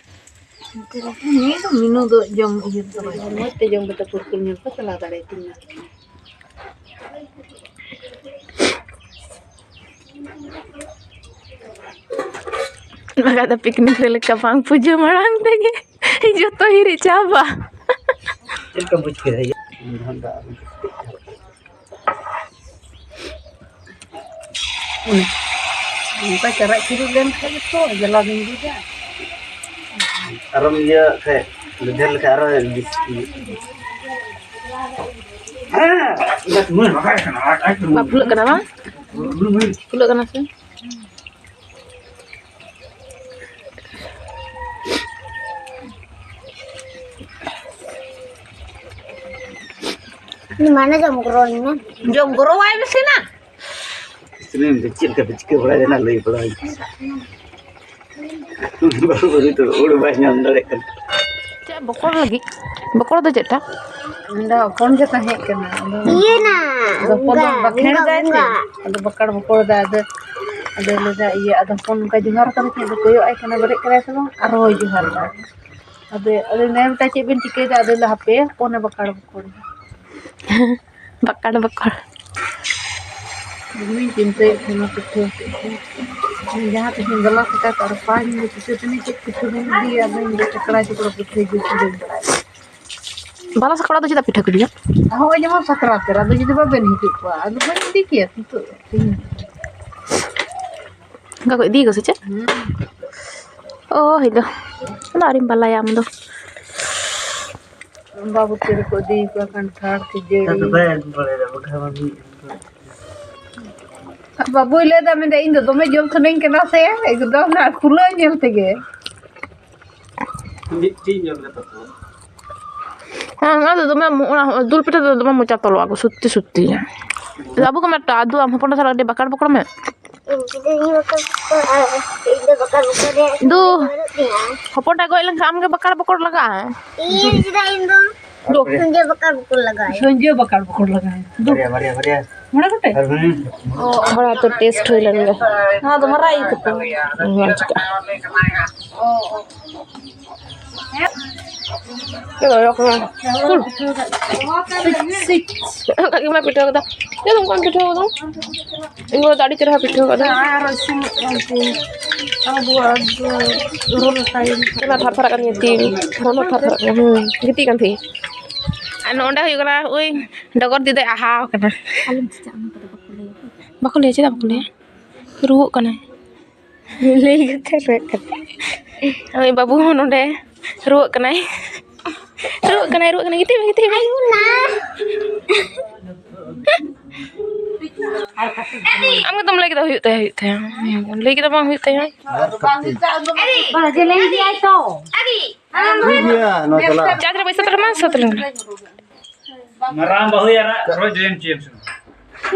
ᱱᱤᱭᱟᱹ ᱫᱚ ᱢᱤᱱᱩ ᱫᱚ ᱡᱚᱢ ᱤᱭᱟᱹ ᱫᱚ ᱵᱟᱭ, ᱢᱚᱡᱽ ᱛᱮ ᱡᱚᱢ ᱠᱟᱛᱮ ᱯᱩᱨᱠᱩᱞ ᱧᱮᱞ ᱠᱚ ᱪᱟᱞᱟᱣ ᱫᱟᱲᱮᱭᱟᱜ ᱛᱤᱧᱟ᱾ ᱵᱟᱠᱷᱟᱡ ᱫᱚ ᱯᱤᱠᱱᱤᱠ ᱨᱮ ᱞᱮᱠᱟ ᱵᱟᱝ, ᱯᱩᱡᱟᱹ ᱢᱟᱲᱟᱝ ᱛᱮᱜᱮ ᱡᱚᱛᱚ ᱦᱤᱨᱤᱡ ᱪᱟᱵᱟ᱾ ᱪᱮᱫ ᱞᱮᱠᱟᱢ ᱵᱩᱡᱽ ᱠᱮᱫᱟ? ᱚᱱᱠᱟ ᱪᱟᱨᱟᱜ ᱪᱩᱨᱩᱜ ᱞᱮᱱ ᱠᱷᱟᱡ ᱜᱮᱛᱚ ᱡᱟᱞᱟ ᱵᱤᱧ ᱵᱩᱡᱟ᱾ ᱟᱨᱚᱢ ᱤᱭᱟᱹ ᱠᱷᱟᱡ, ᱰᱷᱮᱨ ᱞᱮᱠᱷᱟᱡ ᱟᱨᱚ ᱵᱤᱥ-, ᱦᱮᱸ, ᱱᱩᱭ ᱨᱚᱦᱚᱭ ᱠᱟᱱᱟ, ᱟᱡ ᱟᱡ ᱵᱟ ᱯᱷᱩᱞᱟᱹᱜ ᱠᱟᱱᱟ ᱵᱟᱝ? ᱯᱷᱩᱞᱟᱹᱜ ᱠᱟᱱᱟ ᱥᱮ? ᱢᱟᱱᱮ ᱡᱚᱢ ᱜᱚᱨᱚ ᱤᱧ ᱢᱮ᱾ ᱡᱚᱢ ᱜᱚᱨᱚᱣᱟᱭ ᱢᱮᱥᱮ ᱱᱟ᱾ ᱥᱤᱨᱤᱧ ᱫᱚ ᱪᱮᱫ ᱞᱮᱠᱟ ᱯᱮ ᱪᱤᱠᱟᱹ ᱵᱟᱲᱟᱭᱮᱫᱟ ᱱᱟ ᱞᱟᱹᱭ ᱵᱟᱲᱟᱭ ᱯᱮ᱾ ᱵᱟᱹᱦᱩ ᱵᱟᱹᱦᱩ ᱫᱚ ᱦᱩᱲᱩ ᱵᱟᱭ ᱧᱟᱢ ᱫᱟᱲᱮᱭᱟᱜ ᱠᱟᱱᱟ᱾ ᱪᱮᱫ ᱵᱚᱠᱚᱲ ᱞᱟᱹᱜᱤᱫ? ᱵᱚᱠᱚᱲ ᱫᱚ ᱪᱮᱫᱴᱟ? ᱤᱧ ᱫᱚ ᱦᱚᱯᱚᱱ ᱜᱮ ᱛᱟᱦᱮᱸ ᱠᱟᱱᱟ᱾ ᱟᱫᱚ ᱤᱭᱟᱹ ᱱᱟ, ᱟᱫᱚ ᱦᱚᱯᱚᱱ ᱫᱚ ᱵᱚᱸᱜᱟ, ᱵᱟᱠᱷᱮᱲ ᱵᱚᱸᱜᱟ, ᱫᱟᱭ ᱥᱮ᱾ ᱵᱚᱸᱜᱟ᱾ ᱟᱫᱚ ᱵᱟᱠᱟᱲ ᱵᱚᱠᱚᱲ ᱫᱟᱭ᱾ ᱟᱫᱚ, ᱟᱫᱚ ᱞᱟᱹᱭ ᱫᱟ, ᱤᱭᱟᱹ, ᱟᱫᱚ ᱦᱚᱯᱚᱱ ᱱᱚᱝᱠᱟ ᱡᱚᱦᱟᱨ ᱠᱟᱫᱮ ᱠᱷᱟᱱ ᱫᱚ ᱠᱚᱭᱚᱜ ᱟᱭ ᱠᱟᱱᱟ, ᱵᱮᱨᱮᱫ ᱠᱟᱱᱟᱭ ᱥᱮ ᱵᱟᱝ? ᱟᱨᱦᱚᱸᱭ ᱡᱚᱦᱟᱨ ᱫᱟ᱾ ᱟᱫᱚ, ᱟᱫᱚ ᱢᱮᱱ ᱫᱟ, "ᱪᱮᱫ ᱵᱮᱱ ᱪᱤᱠᱟᱹᱭᱮᱫᱟ?" ᱟᱫᱚ ᱞᱟᱹᱭ ᱫᱟ, "ᱦᱟᱯᱮ, ᱦᱚᱯᱚᱱᱮ ᱵᱟᱠᱟᱲ ᱵᱚᱠᱚᱲ ᱫᱟ᱾" ᱵᱟᱠᱟᱲ ᱵᱚᱠᱚᱲ᱾ ᱫᱚᱢᱮᱧ ᱪᱤᱱᱛᱟᱹᱭᱮᱫ ᱛᱟᱦᱮᱱᱟ ᱯᱤᱴᱷᱟᱹ ᱦᱚᱛᱮᱡ ᱛᱮ᱾ ᱡᱟᱦᱟᱸ ᱛᱤᱥᱤᱧ ᱵᱟᱞᱟ ᱥᱟᱠᱟᱭ ᱛᱚ ᱟᱨ ᱯᱟᱸᱪ ᱢᱤᱱᱤᱴ ᱯᱤᱴᱷᱟᱹ ᱛᱤᱱᱟᱹᱜ ᱪᱮᱫ ᱯᱤᱴᱷᱟᱹ ᱵᱮᱱ ᱤᱫᱤᱭᱟ, ᱟᱫᱚᱧ ᱞᱟᱹᱭ ᱪᱟᱠᱲᱟ ᱪᱚᱠᱲᱟ ᱯᱤᱴᱷᱟᱹ ᱡᱩᱛ ᱵᱟᱹᱧ ᱵᱟᱲᱟᱭᱟ᱾ ᱵᱟᱞᱟ ᱥᱟᱠᱲᱟ ᱫᱚ ᱪᱮᱫᱟᱜ ᱯᱤᱴᱷᱟᱹ ᱠᱚ ᱡᱚᱢᱟ? ᱦᱳᱭ, ᱡᱮᱢᱚᱱ ᱥᱟᱠᱨᱟᱛ ᱨᱮ, ᱟᱫᱚ ᱡᱩᱫᱤ ᱵᱟᱵᱮᱱ ᱦᱤᱡᱩᱜ ᱠᱚᱣᱟ, ᱟᱫᱚ ᱵᱟᱹᱧ ᱤᱫᱤ ᱠᱮᱭᱟ ᱱᱤᱛᱚᱜ ᱛᱮᱦᱮᱧ᱾ ᱚᱱᱠᱟ ᱠᱚ ᱤᱫᱤᱭᱟᱠᱚ ᱥᱮ ᱪᱮᱫ? ᱦᱩᱸ᱾ ᱚ, ᱦᱤᱞᱳ᱾ ᱟᱫᱚ ᱟᱹᱣᱨᱤᱢ ᱵᱟᱞᱟᱭᱟ ᱟᱢ ᱫᱚ᱾ ᱵᱟᱵᱩ ᱛᱤ ᱨᱮᱠᱚ ᱤᱫᱤᱭᱟᱠᱚᱣᱟ ᱠᱟᱱᱴᱷᱟᱲ, ᱠᱷᱟᱹᱡᱟᱹᱲᱤ᱾ ᱟᱫᱚ ᱵᱟᱭ ᱟᱹᱜᱩ ᱵᱟᱲᱟᱭᱟ, ᱵᱟᱠᱷᱟᱱ ᱢᱟ ᱢᱤᱫ ᱟᱨ ᱵᱟᱵᱩᱭ ᱞᱟᱹᱭᱫᱟ, ᱢᱮᱱᱫᱟ, "ᱤᱧ ᱫᱚ ᱫᱚᱢᱮ ᱡᱚᱢ ᱥᱟᱱᱟᱧ ᱠᱟᱱᱟ ᱥᱮ, ᱮᱠᱫᱚᱢ ᱱᱟ ᱠᱷᱩᱞᱟᱹᱣ ᱧᱮᱞ ᱛᱮᱜᱮ᱾" ᱢᱤᱫᱴᱤᱡ ᱧᱮᱞ ᱠᱟᱛᱮ ᱛᱚ᱾ ᱦᱮᱸ, ᱚᱱᱟ ᱫᱚ ᱫᱚᱢᱮ ᱢᱚ-, ᱚᱱᱟ ᱫᱩᱞ ᱯᱤᱴᱷᱟᱹ ᱫᱚ ᱫᱚᱢᱮ ᱢᱚᱪᱟ ᱛᱚᱞᱚᱜᱼᱟ ᱜᱚ, ᱥᱚᱛᱛᱤ ᱥᱚᱛᱛᱤ᱾ ᱟᱹᱵᱩ ᱠᱚ ᱢᱮ ᱛᱚ, ᱟᱫᱚ ᱟᱢ ᱦᱚᱯᱚᱱ ᱥᱟᱞᱟᱜ ᱟᱹᱰᱤ ᱵᱟᱠᱟᱲ ᱵᱚᱠᱚᱲ ᱢᱮ᱾ ᱤᱧ ᱫᱚ ᱤᱧ ᱵᱟᱠᱟᱲ ᱵᱚᱠᱚᱲ ᱟᱨ ᱤᱧ ᱫᱚ ᱵᱟᱠᱟᱲ ᱵᱚᱠᱚᱲ ᱨᱮᱭᱟᱜ ᱫᱩ᱾ ᱵᱟᱹᱱᱩᱜ ᱛᱤᱧᱟ᱾ ᱦᱚᱯᱚᱱ ᱴᱟᱜ ᱜᱚᱡ ᱞᱮᱱᱠᱷᱟᱱ ᱟᱢ ᱜᱮ ᱵᱟᱠᱟᱲ ᱵᱚᱠᱚᱲ ᱞᱟᱜᱟᱜᱼᱟ᱾ ᱤᱧ ᱪᱮᱫᱟᱜ ᱤᱧ ᱫᱚ? ᱫᱩ᱾ ᱥᱚᱧᱡᱚᱭ ᱵᱟᱠᱟᱲ ᱵᱚᱠᱚᱲ ᱞᱟᱜᱟᱜᱼᱟ᱾ ᱥᱚᱧᱡᱚᱭ ᱵᱟᱠᱟᱲ ᱵᱚᱠᱚᱲ ᱞᱟᱜᱟᱜᱼᱟ᱾ ᱫᱩ᱾ ᱵᱟᱨᱭᱟ, ᱵᱟᱨᱭᱟ, ᱵᱟᱨᱭᱟ᱾ ᱢᱚᱬᱮ ᱜᱚᱴᱮᱡ? ᱟᱨ ᱦᱩᱸ᱾ ᱛᱷᱚᱲᱟ ᱛᱚ ᱴᱮᱥᱴ ᱦᱩᱭ ᱞᱮᱱ ᱜᱮ᱾ ᱱᱚᱣᱟ ᱫᱚ ᱢᱟᱨᱟᱜ ᱤᱭᱟᱹ ᱠᱚ᱾ ᱵᱟᱝ ᱪᱤᱠᱟᱹᱜᱼᱟ᱾ ᱚᱱᱠᱟ ᱜᱮ ᱢᱟ ᱯᱤᱴᱷᱟᱹ ᱠᱟᱫᱟ᱾ ᱪᱮᱫ ᱚᱱᱠᱟᱢ ᱯᱤᱴᱷᱟᱹ ᱠᱟᱫᱟ? ᱤᱧ ᱜᱚ ᱫᱚ ᱟᱹᱰᱤ ᱪᱮᱦᱨᱟ ᱯᱤᱴᱷᱟᱹ ᱠᱟᱫᱟ᱾ ᱟᱨ ᱤᱥᱤᱱᱚᱜ ᱠᱟᱱ ᱛᱤᱧ᱾ ᱟᱵᱚᱣᱟᱜ ᱫᱚ ᱨᱚᱲ ᱴᱟᱭᱤᱢ᱾ ᱚᱱᱟ ᱛᱷᱟᱨ ᱛᱷᱟᱨᱟᱜ ᱠᱟᱱ ᱜᱮᱭᱟ ᱛᱤ᱾ ᱦᱚᱲᱢᱚ ᱛᱷᱟᱨ ᱛᱷᱟᱨᱟᱜ ᱠᱟᱱᱟ᱾ ᱦᱩᱸ, ᱜᱤᱛᱤᱡ ᱠᱟᱱ ᱛᱟᱦᱮᱸᱧ᱾ ᱟᱨ ᱱᱚᱰᱮ ᱦᱩᱭᱩᱜ ᱠᱟᱱᱟ, ᱳᱭ ᱰᱚᱜᱚᱨ ᱫᱤᱫᱤ ᱟᱦᱟᱣ ᱠᱟᱱᱟ᱾ ᱵᱟᱠᱚ ᱞᱟᱹᱭᱟ, ᱪᱮᱫᱟᱜ ᱵᱟᱠᱚ ᱞᱟᱹᱭᱟ? ᱨᱩᱣᱟᱹᱜ ᱠᱟᱱᱟᱭ᱾ ᱞᱟᱹᱭ ᱠᱟᱛᱮ ᱨᱟᱹᱜ ᱠᱟᱛᱮ᱾ ᱱᱩᱭ ᱵᱟᱹᱵᱩ ᱦᱚᱸ ᱱᱚᱰᱮ ᱨᱩᱣᱟᱹᱜ ᱠᱟᱱᱟᱭ᱾ ᱨᱩᱣᱟᱹᱜ ᱠᱟᱱᱟᱭ, ᱨᱩᱣᱟᱹᱜ ᱠᱟᱱᱟᱭ᱾ ᱜᱤᱛᱤᱡ ᱢᱮ, ᱜᱤᱛᱤᱡ ᱢᱮ᱾ ᱟᱢ ᱜᱮᱛᱚᱢ ᱞᱟᱹᱭ ᱠᱮᱫᱟ ᱦᱩᱭᱩᱜ ᱛᱟᱭᱟ, ᱦᱩᱭᱩᱜ ᱛᱟᱭᱟ᱾ ᱞᱟᱹᱭ ᱠᱮᱫᱟ ᱵᱟᱝ ᱦᱩᱭᱩᱜ ᱛᱟᱭᱟ᱾ ᱵᱟᱝ, ᱡᱮ ᱞᱟᱹᱭ ᱜᱮᱭᱟᱭ ᱛᱚ᱾ ᱴᱷᱤᱠ ᱜᱮᱭᱟ, ᱱᱚᱣᱟ ᱪᱟᱞᱟᱜ᱾ ᱪᱟᱨᱡᱽ ᱨᱮ ᱯᱚᱭᱥᱟ ᱛᱟᱞᱮ ᱢᱟ ᱥᱟᱹᱛ ᱞᱮᱱ ᱜᱮ᱾ ᱢᱟᱨᱟᱝ ᱵᱟᱹᱦᱩ ᱭᱟᱨᱟᱜ ᱨᱚᱡᱽ ᱮᱢ ᱪᱮᱫ ᱮᱢ ᱥᱮ?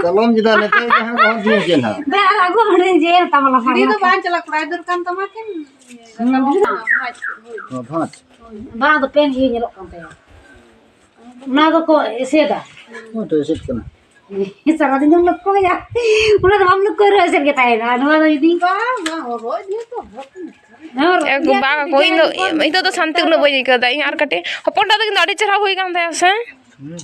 ᱠᱟᱞᱚᱢ ᱪᱮᱫᱟᱜ ᱱᱤᱛᱚᱜ ᱡᱟᱦᱟᱸ ᱵᱟᱦᱩ ᱫᱤᱱ ᱪᱮᱫ ᱦᱟᱸᱜ? ᱵᱮ, ᱟᱨ ᱟᱹᱜᱩ ᱦᱚᱲᱤᱧ ᱡᱮ ᱛᱟᱢᱟ ᱞᱟᱯᱷᱟ ᱥᱤᱲᱤ ᱫᱚ ᱞᱟᱯᱷᱟ᱾ ᱵᱟᱝ ᱪᱟᱞᱟᱜ, ᱠᱚᱲᱟ ᱜᱤᱫᱟᱹᱨ ᱠᱟᱱ ᱛᱟᱢᱟ ᱠᱤᱱ᱾ ᱦᱩᱸ᱾ ᱱᱚᱣᱟ ᱵᱷᱟᱸᱡᱽ᱾ ᱵᱟᱝ, ᱫᱚ ᱯᱮᱱ ᱤᱭᱟᱹ ᱧᱮᱞᱚᱜ ᱠᱟᱱ ᱛᱟᱭᱟ᱾ ᱚᱱᱟ ᱫᱚᱠᱚ ᱮᱥᱮᱫᱟ᱾ ᱦᱳᱭ ᱛᱚ, ᱮᱥᱮᱫ ᱠᱟᱱᱟ᱾ ᱥᱟᱨᱟᱫᱤᱱ ᱫᱚᱢ ᱞᱚᱠᱠᱷᱚᱭᱟ᱾ ᱚᱱᱟ ᱫᱚ ᱵᱟᱢ ᱞᱚᱠᱠᱷᱚᱭ ᱨᱮᱦᱚᱸ ᱮᱥᱮᱫ ᱜᱮ ᱛᱟᱦᱮᱱᱟ᱾ ᱱᱚᱣᱟ ᱫᱚ ᱡᱩᱫᱤ ᱵᱟᱝ, ᱵᱟᱝ, ᱦᱚᱨᱚᱜ ᱤᱫᱤᱭᱟ ᱛᱚ, ᱦᱚᱨᱚᱜ ᱠᱟᱱᱟ᱾ ᱦᱮᱸ, ᱮ, ᱨᱚᱝᱜᱤᱭᱟ ᱵᱟᱝ, ᱛᱚ, ᱚᱠᱚᱭ ᱤᱧ ᱫᱚ, design ᱠᱚ ᱤᱧ ᱫᱚ ᱥᱟᱱᱛᱤ ᱩᱱᱟᱹᱜ ᱵᱟᱹᱧ ᱟᱹᱭᱠᱟᱹᱣ ᱫᱟ᱾ ᱤᱧ ᱟᱨ ᱠᱟᱹᱴᱤᱡ ᱦᱚᱯᱚᱱ ᱴᱟᱜ ᱫᱚ ᱠᱤᱱᱛᱩ ᱟᱹᱰᱤ ᱪᱮᱦᱨᱟ ᱦᱩᱭ ᱠᱟᱱ ᱛᱟᱭᱟ ᱥᱮ? ᱦᱩᱸ᱾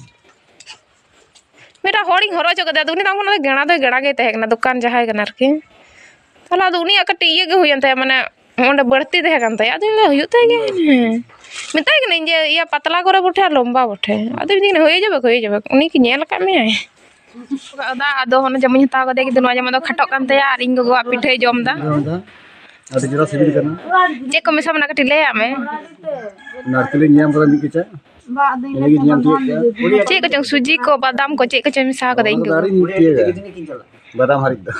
ᱢᱤᱫᱴᱟᱝ ᱦᱚᱲᱤᱧ ᱦᱚᱨᱚᱜ ᱦᱚᱪᱚ ᱠᱟᱫᱮᱭᱟ, ᱟᱫᱚ ᱩᱱᱤ ᱫᱚ ᱟᱢ ᱠᱷᱚᱱᱟᱜ ᱫᱚ ᱜᱮᱲᱟ ᱫᱚᱭ ᱜᱮᱲᱟ ᱜᱮ ᱛᱟᱦᱮᱸ ᱠᱟᱱᱟ, ᱫᱚᱠᱟᱱ ᱡᱟᱦᱟᱸᱭ ᱠᱟᱱᱟ ᱟᱨᱠᱤ᱾ ᱛᱟᱦᱞᱮ ᱟᱫᱚ ᱩᱱᱤᱭᱟᱜ ᱠᱟᱹᱴᱤᱡ ᱤᱭᱟᱹ ᱜᱮ ᱦᱩᱭᱮᱱ ᱛᱟᱭᱟ, ᱢᱟᱱᱮ ᱚᱸᱰᱮ ᱵᱟᱹᱲᱛᱤ ᱛᱟᱦᱮᱸ ᱠᱟᱱ ᱛᱟᱭᱟ᱾ ᱟᱫᱚᱧ ᱞᱟᱹᱭᱫᱟ, "ᱦᱩᱭᱩᱜ ᱛᱟᱭ ᱜᱮᱭᱟ?" ᱦᱮᱸ᱾ ᱢᱮᱛᱟᱭ ᱠᱟᱹᱱᱟᱹᱧ ᱡᱮ, "ᱤᱭᱟᱹ, ᱯᱟᱛᱞᱟ ᱠᱚᱨᱮ ᱵᱚᱴᱷᱮ ᱟᱨ ᱞᱚᱢᱵᱟ ᱵᱚᱴᱷᱮ?" ᱟᱫᱚᱭ ᱢᱮᱛᱟᱹᱧ ᱠᱟᱱᱟ, "ᱦᱩᱭ ᱡᱟᱵᱮᱠ, ᱦᱩᱭ ᱡᱟᱵᱮᱠ, ᱩᱱᱤ ᱠᱤ ᱧᱮᱞ ᱟᱠᱟᱫ ᱢᱮᱭᱟᱭ?" ᱫᱟ, ᱟᱫᱚ ᱚᱱᱟ ᱡᱟᱢᱟᱧ ᱦᱟᱛᱟᱣ ᱠᱟᱫᱮᱭᱟ, ᱠᱤᱱᱛᱩ ᱱᱚᱣᱟ ᱡᱟᱢᱟ ᱫᱚ ᱠᱷᱟᱴᱚᱜ ᱠᱟᱱ ᱛᱟᱭᱟ ᱟᱨ ᱤᱧ ᱜᱚᱜᱚᱣᱟᱜ ᱯᱤᱴᱷᱟᱹᱭ ᱡᱚᱢ ᱫᱟ᱾ ᱡᱚᱢ ᱫᱟ᱾ ᱟᱹᱰᱤ ᱪᱮᱦᱨᱟ ᱥᱤᱵᱤᱞ ᱠᱟᱱᱟ᱾ ᱪᱮᱫ ᱠᱚ ᱢᱮᱥᱟ ᱢᱮᱱᱟᱜᱼᱟ, ᱠᱟᱹᱴᱤᱡ ᱞᱟᱹᱭᱟᱜ ᱢᱮ᱾ ᱱᱟᱨᱠᱮᱞᱤᱧ ᱧᱟᱢ ᱠᱟᱫᱟ ᱢᱤᱫ ᱠᱮᱪᱟᱜ᱾ ᱤᱱᱟᱹᱜᱤᱧ ᱧᱟᱢ ᱛᱤᱭᱳᱜ ᱠᱮᱫᱟ᱾ ᱪᱮᱫ ᱠᱚᱪᱚᱝ ᱥᱩᱡᱤ ᱠᱚ, ᱵᱟᱫᱟᱢ ᱠᱚ, ᱪᱮᱫ ᱠᱚᱪᱚᱝ ᱢᱮᱥᱟ ᱠᱟᱫᱟ ᱤᱧ ᱚᱱᱟ ᱫᱚ ᱜᱚᱜᱚ᱾ ᱟᱹᱣᱨᱤᱧ ᱛᱤᱭᱳᱜᱟ᱾ ᱵᱟᱫᱟᱢ ᱦᱟᱹᱨᱤᱡ ᱫᱚ᱾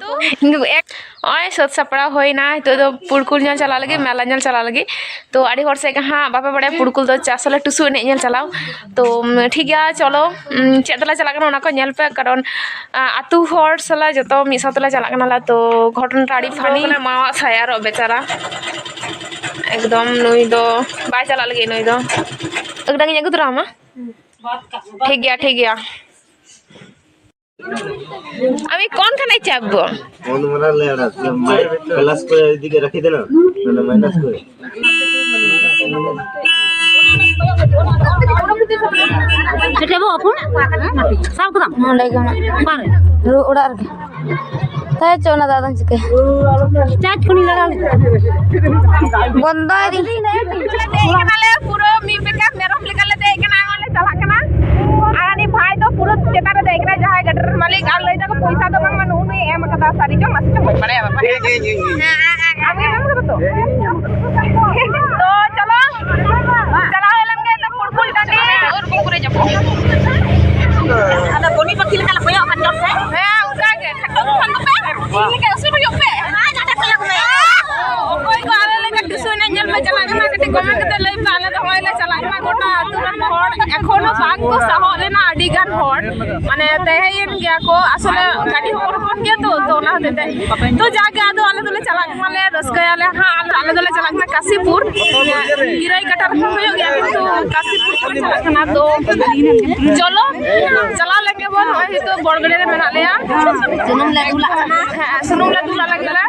ᱛᱚ, ᱤᱧ ᱫᱚ ᱮᱠ-, ᱱᱚᱜᱼᱚᱭ ᱥᱟᱹᱛ ᱥᱟᱯᱲᱟᱣ ᱦᱩᱭᱱᱟ, ᱱᱤᱛᱚᱜ ᱫᱚ ᱯᱩᱲᱠᱩᱞ ᱧᱮᱞ ᱪᱟᱞᱟᱜ ᱞᱟᱹᱜᱤᱫ, ᱢᱮᱞᱟ ᱧᱮᱞ ᱪᱟᱞᱟᱜ ᱞᱟᱹᱜᱤᱫ᱾ ᱛᱚ, ᱟᱹᱰᱤ ᱦᱚᱲ ᱥᱮᱫ ᱜᱮ ᱦᱟᱸᱜ ᱵᱟᱯᱮ ᱵᱟᱲᱟᱭᱟ, ᱯᱩᱲᱠᱩᱞ ᱫᱚ ᱪᱟᱥ ᱟᱞᱮ ᱴᱩᱥᱩ ᱮᱱᱮᱡ ᱧᱮᱞ ᱪᱟᱞᱟᱣ᱾ ᱛᱚ, ᱴᱷᱤᱠ ᱜᱮᱭᱟ, ᱪᱚᱞᱚ, ᱩᱢ, ᱪᱮᱫ ᱛᱮᱞᱮ ᱪᱟᱞᱟᱜ ᱠᱟᱱᱟ ᱚᱱᱟ ᱠᱚ ᱧᱮᱞ ᱯᱮ, ᱠᱟᱨᱚᱱ, ᱟ, ᱟᱹᱛᱩ ᱦᱚᱲ ᱥᱟᱞᱟᱜ ᱡᱚᱛᱚ ᱢᱤᱫ ᱥᱟᱶ ᱛᱮᱞᱮ ᱪᱟᱞᱟᱜ ᱠᱟᱱᱟ ᱞᱮ᱾ ᱛᱚ, ᱜᱷᱚᱴᱚᱱᱟ ᱟᱹᱰᱤ funny᱾ ᱢᱟᱣᱟᱜ ᱥᱟᱭᱟᱨᱚᱜ ᱵᱮᱪᱟᱨᱟ, ᱮᱠᱫᱚᱢ ᱱᱩᱭ ᱫᱚ ᱵᱟᱭ ᱪᱟᱞᱟᱜ ᱞᱟᱹᱜᱤᱫ, ᱱᱩᱭ ᱫᱚ᱾ ᱮᱠᱫᱚᱢ ᱤᱧ ᱟᱹᱜᱩ ᱛᱚᱨᱟ ᱟᱢᱟ᱾ ᱴᱷᱤᱠ ᱜᱮᱭᱟ, ᱴᱷᱤᱠ ᱜᱮᱭᱟ᱾ আমি কোনখানে চাপবো? ফোন মারা লে ওরা, প্লাস করে ওইদিকে রেখে দে না, মানে মাইনাস করে। ᱥᱮᱴᱮᱨᱚᱜ ᱟᱵᱚᱱ᱾ ᱥᱟᱵ ᱠᱟᱫᱟᱢ? ᱱᱚᱰᱮ ᱜᱮ ᱢᱮᱱᱟᱜ᱾ ᱚᱠᱟᱨᱮ? ᱨᱩ-, ᱚᱲᱟᱜ ᱨᱮᱜᱮ᱾ ᱛᱟᱭ ᱪᱚ ᱚᱱᱟ ᱫᱚ ᱟᱫᱚᱢ ᱪᱤᱠᱟᱹᱭᱟ? ᱪᱟᱨᱡᱽ ᱠᱷᱚᱱᱤᱧ ᱞᱟᱜᱟᱣ ᱞᱮᱫᱟ᱾ ᱵᱚᱱᱫᱚᱭ ᱫᱤᱧ᱾ ᱫᱮᱡ ᱠᱟᱱᱟᱞᱮ, ᱯᱩᱨᱟᱹ ᱢᱤᱫ ᱵᱮᱜᱷᱟ ᱢᱮᱨᱚᱢ ᱞᱮᱠᱟᱞᱮ ᱫᱮᱡ ᱠᱟᱱᱟ, ᱟᱨ ᱞᱮ ᱪᱟᱞᱟᱜ ᱠᱟᱱᱟ᱾ ᱟᱨ ᱩᱱᱤ ᱵᱷᱟᱭ ᱫᱚ ᱯᱩᱨᱟᱹ ᱪᱮᱛᱟᱱ ᱨᱮ ᱫᱮᱡ ᱠᱟᱱᱟᱭ, ᱡᱟᱦᱟᱸᱭ ᱜᱟᱹᱰᱤ ᱨᱮᱱ ᱢᱟᱹᱞᱤᱠ, ᱟᱨ ᱞᱟᱹᱭ ᱫᱟᱠᱚ ᱯᱚᱭᱥᱟ ᱫᱚ ᱵᱟᱝᱢᱟ ᱱᱩᱜᱼᱩ ᱱᱩᱭ ᱮᱢ ᱠᱟᱫᱟ, ᱥᱟᱹᱨᱤ ᱪᱚᱝ ᱱᱟᱥᱮ ᱪᱚᱝ ᱵᱟᱹᱧ ᱵᱟᱲᱟᱭᱟ ᱵᱟᱵᱟ᱾ ᱦᱮᱸ, ᱦᱮᱸ, ᱦᱮᱸ, ᱦᱮᱸ᱾ ᱟᱢ ᱜᱮᱢ ᱮᱢ ᱠᱟᱫᱟ ᱛᱚ? ᱛᱚ ᱪᱚᱞᱚ, ᱪᱟᱞᱟᱣ ᱞᱮᱱ ᱜᱮ ᱛᱚ ᱯᱩᱲᱠᱩᱞ ᱴᱟᱺᱰᱤ, ᱩᱨᱜᱩᱢ ᱠᱚᱨᱮ ᱡᱟᱹᱯᱩᱫ᱾ ᱟᱫᱚ ᱵᱚᱱᱤ ᱯᱟᱹᱠᱷᱤ ᱞᱮᱠᱟ ᱞᱮ ᱠᱚᱭᱚᱜ ᱠᱟᱱ ᱪᱚᱝ ᱥᱮ? ᱦᱮᱸ, ᱚᱱᱠᱟ ᱜᱮ᱾ ᱠᱷᱟᱴᱚ ᱠᱷᱟᱱ ᱫᱚᱯᱮ, ᱤᱧ ᱞᱮᱠᱟ ᱩᱥᱩᱞ ᱦᱩᱭᱩᱜ ᱯᱮ᱾ ᱦᱮᱸ, ᱱᱚᱰᱮ ᱠᱚᱭᱚᱜ ᱢᱮ᱾ ᱚᱠᱚᱭ ᱠᱚ ᱟᱞᱮ ᱞᱮᱠᱟ ᱴᱩᱥᱩ ᱮᱱᱮᱡ ᱧᱮᱞ ᱯᱮ ᱪᱟᱞᱟᱜ ᱠᱟᱱᱟ, ᱠᱟᱹᱴᱤᱡ comment ᱠᱟᱛᱮ ᱞᱟᱹᱭ ᱯᱮ᱾ ᱟᱞᱮ ᱫᱚ ᱦᱚᱸᱜᱼᱚᱭ ᱞᱮ ᱪᱟᱞᱟᱜ ᱠᱟᱱᱟ, ᱜᱚᱴᱟ ᱟᱹᱛᱩ ᱨᱮᱱ ᱦᱚᱲ ᱮᱠᱷᱚᱱᱳ ᱵᱟᱝ ᱠᱚ ᱥᱟᱦᱚᱵ ᱞᱮᱱᱟ, ᱟᱹᱰᱤ ᱜᱟᱱ ᱦᱚᱲ ᱢᱟᱱᱮ ᱛᱟᱦᱮᱸᱭᱮᱱ ᱜᱮᱭᱟ ᱠᱚ᱾ ᱟᱥᱚᱞᱮ ᱜᱟᱹᱰᱤ ᱦᱚᱸ ᱦᱚᱯᱚᱱ ᱜᱮᱭᱟ ᱛᱚ, ᱛᱚ ᱚᱱᱟ ᱦᱚᱛᱮᱡ ᱛᱮ᱾ ᱛᱚ ᱡᱟᱜᱮ ᱟᱫᱚ ᱟᱞᱮ ᱫᱚᱞᱮ ᱪᱟᱞᱟᱜ ᱠᱟᱱᱟᱞᱮ, ᱨᱟᱹᱥᱠᱟᱹᱭᱟᱞᱮ ᱦᱟᱸᱜ᱾ ᱟᱞᱮ, ᱟᱞᱮ ᱫᱚᱞᱮ ᱪᱟᱞᱟᱜ ᱠᱟᱱᱟ ᱠᱟᱥᱤᱯᱩᱨ᱾ ᱜᱤᱨᱟᱹᱭ ᱠᱟᱴᱟ ᱨᱮᱦᱚᱸ ᱦᱩᱭᱩᱜ ᱜᱮᱭᱟ, ᱠᱤᱱᱛᱩ ᱠᱟᱥᱤᱯᱩᱨ ᱞᱮ ᱪᱟᱞᱟᱜ ᱠᱟᱱᱟ᱾ ᱛᱚ ᱪᱚᱞᱚ, ᱪᱟᱞᱟᱣ ᱞᱮᱱ ᱜᱮ ᱵᱚᱱ᱾ ᱱᱚᱜᱼᱚᱭ ᱱᱤᱛᱚᱜ ᱵᱚᱲᱜᱟᱹᱰᱤ ᱨᱮ ᱢᱮᱱᱟᱜ ᱞᱮᱭᱟ᱾ ᱥᱩᱱᱩᱢ ᱞᱮ ᱫᱩᱞᱟᱜ ᱠᱟᱱᱟ᱾ ᱦᱮᱸ, ᱥᱩᱱᱩᱢ ᱞᱮ ᱫᱩᱞᱟᱜ ᱞᱟᱹᱜᱤᱫ ᱞᱮ᱾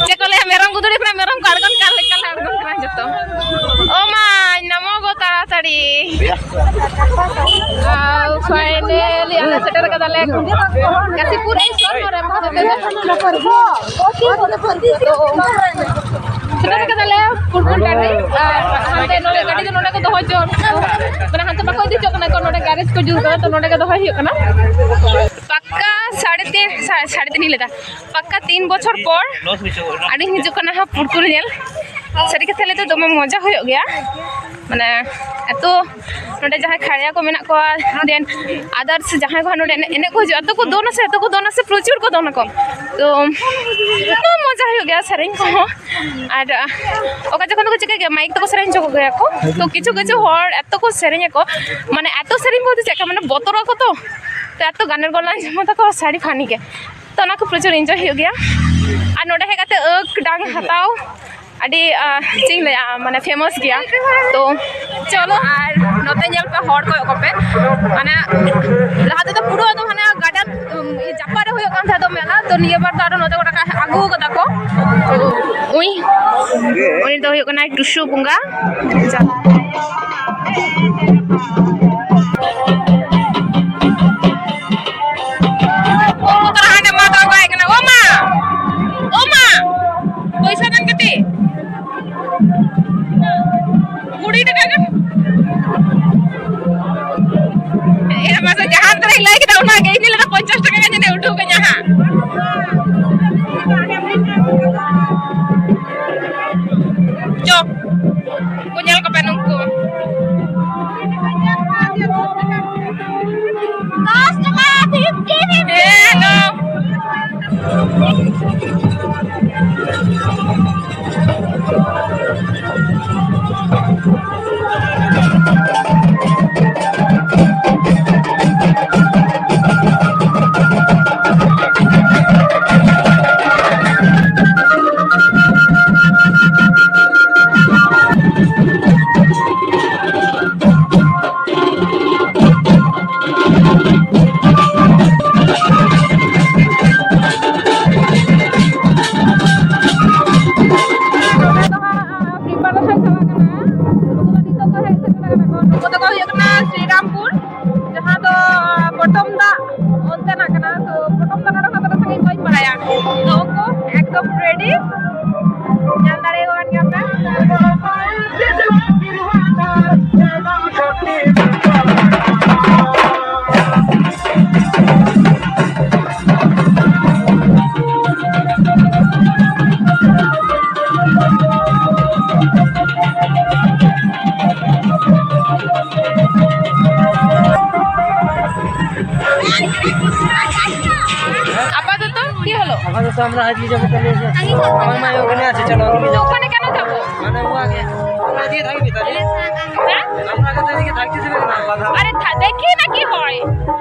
ᱪᱮᱫ ᱠᱚ ᱞᱟᱹᱭᱟ, ᱢᱮᱨᱚᱢ ᱜᱩᱫᱲᱤ ᱠᱷᱚᱱᱟᱜ ᱢᱮᱨᱚᱢ ᱠᱚ ᱟᱬᱜᱚᱱ ᱠᱟᱱ ᱞᱮᱠᱟ ᱞᱮ ᱟᱬᱜᱚᱱ ᱠᱟᱱᱟ ᱡᱚᱛᱚ᱾ ᱳ ᱢᱟᱭ, ᱱᱟᱢᱚ ᱜᱚ ᱛᱟᱲᱟᱛᱟᱲᱤ᱾ ᱟᱨ finally ᱟᱞᱮ ᱥᱮᱴᱮᱨ ᱠᱟᱫᱟᱞᱮ ᱠᱟᱥᱤᱯᱩᱨ ᱥᱴᱮᱥᱚᱱ ᱨᱮ᱾ ᱢᱟ ᱛᱚᱵᱮ᱾ ᱥᱮᱴᱮᱨ ᱠᱟᱫᱟᱞᱮ ᱯᱩᱨᱠᱩᱞ ᱴᱟᱺᱰᱤ᱾ ᱟᱨ ᱦᱟᱱᱛᱮ ᱱᱚᱰᱮ ᱜᱟᱹᱰᱤ ᱫᱚ ᱱᱚᱰᱮ ᱠᱚ ᱫᱚᱦᱚ ᱦᱚᱪᱚ, ᱢᱟᱱᱮ ᱦᱟᱱᱛᱮ ᱵᱟᱠᱚ ᱤᱫᱤ ᱦᱚᱪᱚᱜ ᱠᱟᱱᱟ ᱠᱚ, ᱱᱚᱰᱮ ᱜᱮᱨᱮᱡᱽ ᱠᱚ ᱡᱩᱛ ᱠᱟᱫᱟ, ᱛᱚ ᱱᱚᱰᱮ ᱜᱮ ᱫᱚᱦᱚᱭ ᱦᱩᱭᱩᱜ ᱠᱟᱱᱟ᱾ ᱯᱟᱠᱠᱟ ᱥᱟᱲᱮ ᱛᱤᱱ, ᱥᱟ-, ᱥᱟᱲᱮ ᱛᱤᱱ ᱤᱧ ᱞᱟᱹᱭᱫᱟ, ᱯᱟᱠᱠᱟ ᱛᱤᱱ ᱵᱚᱪᱷᱚᱨ ᱯᱚᱨ ᱟᱹᱰᱤᱧ ᱦᱤᱡᱩᱜ ᱠᱟᱱᱟ ᱦᱟᱸᱜ ᱯᱩᱨᱠᱩᱞ ᱧᱮᱞ᱾ ᱥᱟᱹᱨᱤ ᱠᱟᱛᱷᱟ ᱞᱟᱹᱭ ᱫᱚ ᱫᱚᱢᱮ ᱢᱚᱡᱟ ᱦᱩᱭᱩᱜ ᱜᱮᱭᱟ, ᱢᱟᱱᱮ ᱮᱛᱚ ᱱᱚᱰᱮ ᱡᱟᱦᱟᱸᱭ ᱠᱷᱟᱲᱭᱟ ᱠᱚ ᱢᱮᱱᱟᱜ ᱠᱚᱣᱟ, then others ᱡᱟᱦᱟᱸᱭ ᱠᱚ ᱱᱚᱰᱮ ᱮᱱᱮᱡ, ᱮᱱᱮᱡ ᱠᱚ ᱦᱤᱡᱩᱜᱼᱟ, ᱮᱛᱚ ᱠᱚ ᱫᱚᱱᱟ ᱥᱮ, ᱮᱛᱚ ᱠᱚ ᱫᱚᱱᱟ ᱥᱮ, ᱯᱨᱚᱪᱩᱨ ᱠᱚ ᱫᱚᱱᱟ ᱠᱚ, ᱛᱚ ᱮᱛᱚ ᱢᱚᱡᱟ ᱦᱩᱭᱩᱜ ᱜᱮᱭᱟ ᱥᱮᱨᱮᱧ ᱠᱚᱦᱚᱸ᱾ ᱟᱨ ᱚᱠᱟ ᱡᱚᱠᱷᱚᱱ ᱫᱚᱠᱚ ᱪᱤᱠᱟᱹᱭ ᱜᱮᱭᱟ, ᱢᱟᱭᱤᱠ ᱛᱮᱠᱚ ᱥᱮᱨᱮᱧ ᱦᱚᱪᱚ ᱠᱚᱜᱮᱭᱟ ᱠᱚ, ᱛᱚ ᱠᱤᱪᱷᱩ ᱠᱤᱪᱷᱩ ᱦᱚᱲ ᱮᱛᱚ ᱠᱚ ᱥᱮᱨᱮᱧ ᱟᱠᱚ, ᱢᱟᱱᱮ ᱮᱛᱚ ᱥᱮᱨᱮᱧ ᱵᱚᱞᱛᱮ ᱪᱮᱫ ᱞᱮᱠᱟ, ᱢᱟᱱᱮ ᱵᱚᱛᱚᱨᱚᱜ ᱟᱠᱚ ᱛᱚ, ᱛᱚ ᱮᱛᱚ ᱜᱟᱱᱮᱨ ᱜᱚᱞᱟ ᱟᱸᱡᱚᱢ ᱛᱟᱠᱚ, ᱥᱟᱹᱨᱤ ᱯᱷᱟᱱᱤ ᱜᱮ᱾ ᱛᱚ ᱚᱱᱟ ᱠᱚ ᱯᱨᱚᱪᱩᱨ ᱮᱱᱡᱚᱭ ᱦᱩᱭᱩᱜ ᱜᱮᱭᱟ᱾ ᱟᱨ ᱱᱚᱰᱮ ᱦᱮᱡ ᱠᱟᱛᱮ ᱟᱹᱠ ᱰᱟᱝ ᱦᱟᱛᱟᱣ ᱟᱹᱰᱤ, ᱟᱸ, ᱪᱮᱫ ᱤᱧ ᱞᱟᱹᱭᱟ, ᱢᱟᱱᱮ ᱯᱷᱮᱢᱟᱥ ᱜᱮᱭᱟ᱾ ᱛᱚ ᱪᱚᱞᱚ, ᱟᱨ ᱱᱚᱛᱮ ᱧᱮᱞ ᱯᱮ, ᱦᱚᱲ ᱠᱚᱭᱚᱜ ᱠᱚᱯᱮ, ᱢᱟᱱᱮ ᱞᱟᱦᱟ ᱛᱮᱫᱚ ᱯᱩᱨᱟᱹ ᱟᱫᱚ ᱦᱟᱱᱮ ᱜᱟᱰᱟ, ᱩᱢ, ᱡᱟᱯᱟᱜ ᱨᱮ ᱦᱩᱭᱩᱜ ᱠᱟᱱ ᱛᱟᱦᱮᱸ ᱫᱚ ᱢᱮᱞᱟ, ᱛᱚ ᱱᱤᱭᱟᱹ ᱵᱟᱨ ᱫᱚ ᱟᱨᱚ ᱱᱚᱛᱮ ᱜᱚᱴᱟ ᱠᱚ ᱟᱹᱜᱩ ᱠᱟᱫᱟ ᱠᱚ᱾ ᱛᱚ ᱩᱭ, ᱩᱱᱤ ᱫᱚ ᱦᱩᱭᱩᱜ ᱠᱟᱱᱟᱭ ᱴᱩᱥᱩ ᱵᱚᱸᱜᱟ᱾ ᱩᱱᱠᱩ ᱛᱟᱞᱟ ᱦᱟᱸᱰᱮ ᱢᱟ ᱫᱚ ᱵᱟᱭ ᱠᱟᱱᱟ᱾ ᱳ ᱢᱟ! ᱳ ᱢᱟ! ᱯᱚᱭᱥᱟ ᱫᱮᱱ ᱠᱟᱹᱴᱤᱡ᱾ ᱠᱩᱲᱤ ᱴᱟᱠᱟ ᱜᱟᱱ᱾ ᱮ ᱢᱟᱥᱮ, ᱡᱟᱦᱟᱸ ᱛᱤᱱᱟᱹᱜ ᱤᱧ ᱞᱟᱹᱭ ᱠᱮᱫᱟ, ᱚᱱᱟ ᱜᱮ᱾ ᱤᱧ ᱞᱟᱹᱭ ᱞᱮᱫᱟ ᱯᱚᱧᱪᱟᱥ ᱴᱟᱠᱟ ᱜᱟᱱ ᱡᱟᱹᱱᱤᱡ ᱩᱰᱩᱠ ᱟᱹᱧᱟ ᱦᱟᱸᱜ᱾ ᱪᱚ, ᱩᱱᱠᱩ ᱧᱮᱞ ᱠᱚᱯᱮ, ᱱᱩᱠᱩ᱾ ᱫᱚᱥ ᱴᱟᱠᱟ, ᱯᱷᱤᱯᱴᱤ, ᱯᱷᱤᱯᱴᱤ᱾ ᱦᱮᱸ, ᱦᱮᱞᱳ᱾ ᱱᱚᱰᱮ ᱫᱚ ᱦᱟᱸᱜ, ᱟᱸ, preparation ᱪᱟᱞᱟᱜ ᱠᱟᱱᱟ᱾ ᱱᱩᱠᱩ ᱫᱚ ᱱᱤᱛᱚᱜ ᱠᱚ ᱦᱮᱡ ᱥᱮᱴᱮᱨ ᱟᱠᱟᱱᱟ ᱠᱚ᱾ ᱱᱩᱠᱩ ᱫᱚᱠᱚ ᱦᱩᱭᱩᱜ ᱠᱟᱱᱟ ᱥᱨᱤᱨᱟᱢᱯᱩᱨ, ᱡᱟᱦᱟᱸ ᱫᱚ, ᱟᱸ, ᱯᱚᱴᱚᱢ ᱫᱟᱜ ᱚᱱᱛᱮᱱᱟᱜ ᱠᱟᱱᱟ᱾ ᱛᱚ, ᱯᱚᱴᱚᱢ ᱫᱟᱜ ᱱᱚᱰᱮ ᱠᱷᱚᱱᱟᱜ ᱫᱚ ᱥᱟᱺᱜᱤᱧ ᱵᱟᱹᱧ ᱵᱟᱲᱟᱭᱟ᱾ ᱛᱚ, ᱩᱱᱠᱩ ᱮᱠᱫᱚᱢ ready, ᱧᱮᱞ ᱫᱟᱲᱮᱭᱟᱠᱚ রাইট নিয়ে যাবো, তাহলে এসে। আমার মা ওখানে আছে, চলো, আমি নিয়ে যাবো। ওখানে কেন যাবো? মানে, ও আগে, আমরা এদিকে থাকবি তাহলে? হ্যাঁ? আমরা আগে তো এদিকে থাকতে দেবে না। আরে, থা-, দেখি না কি হয়।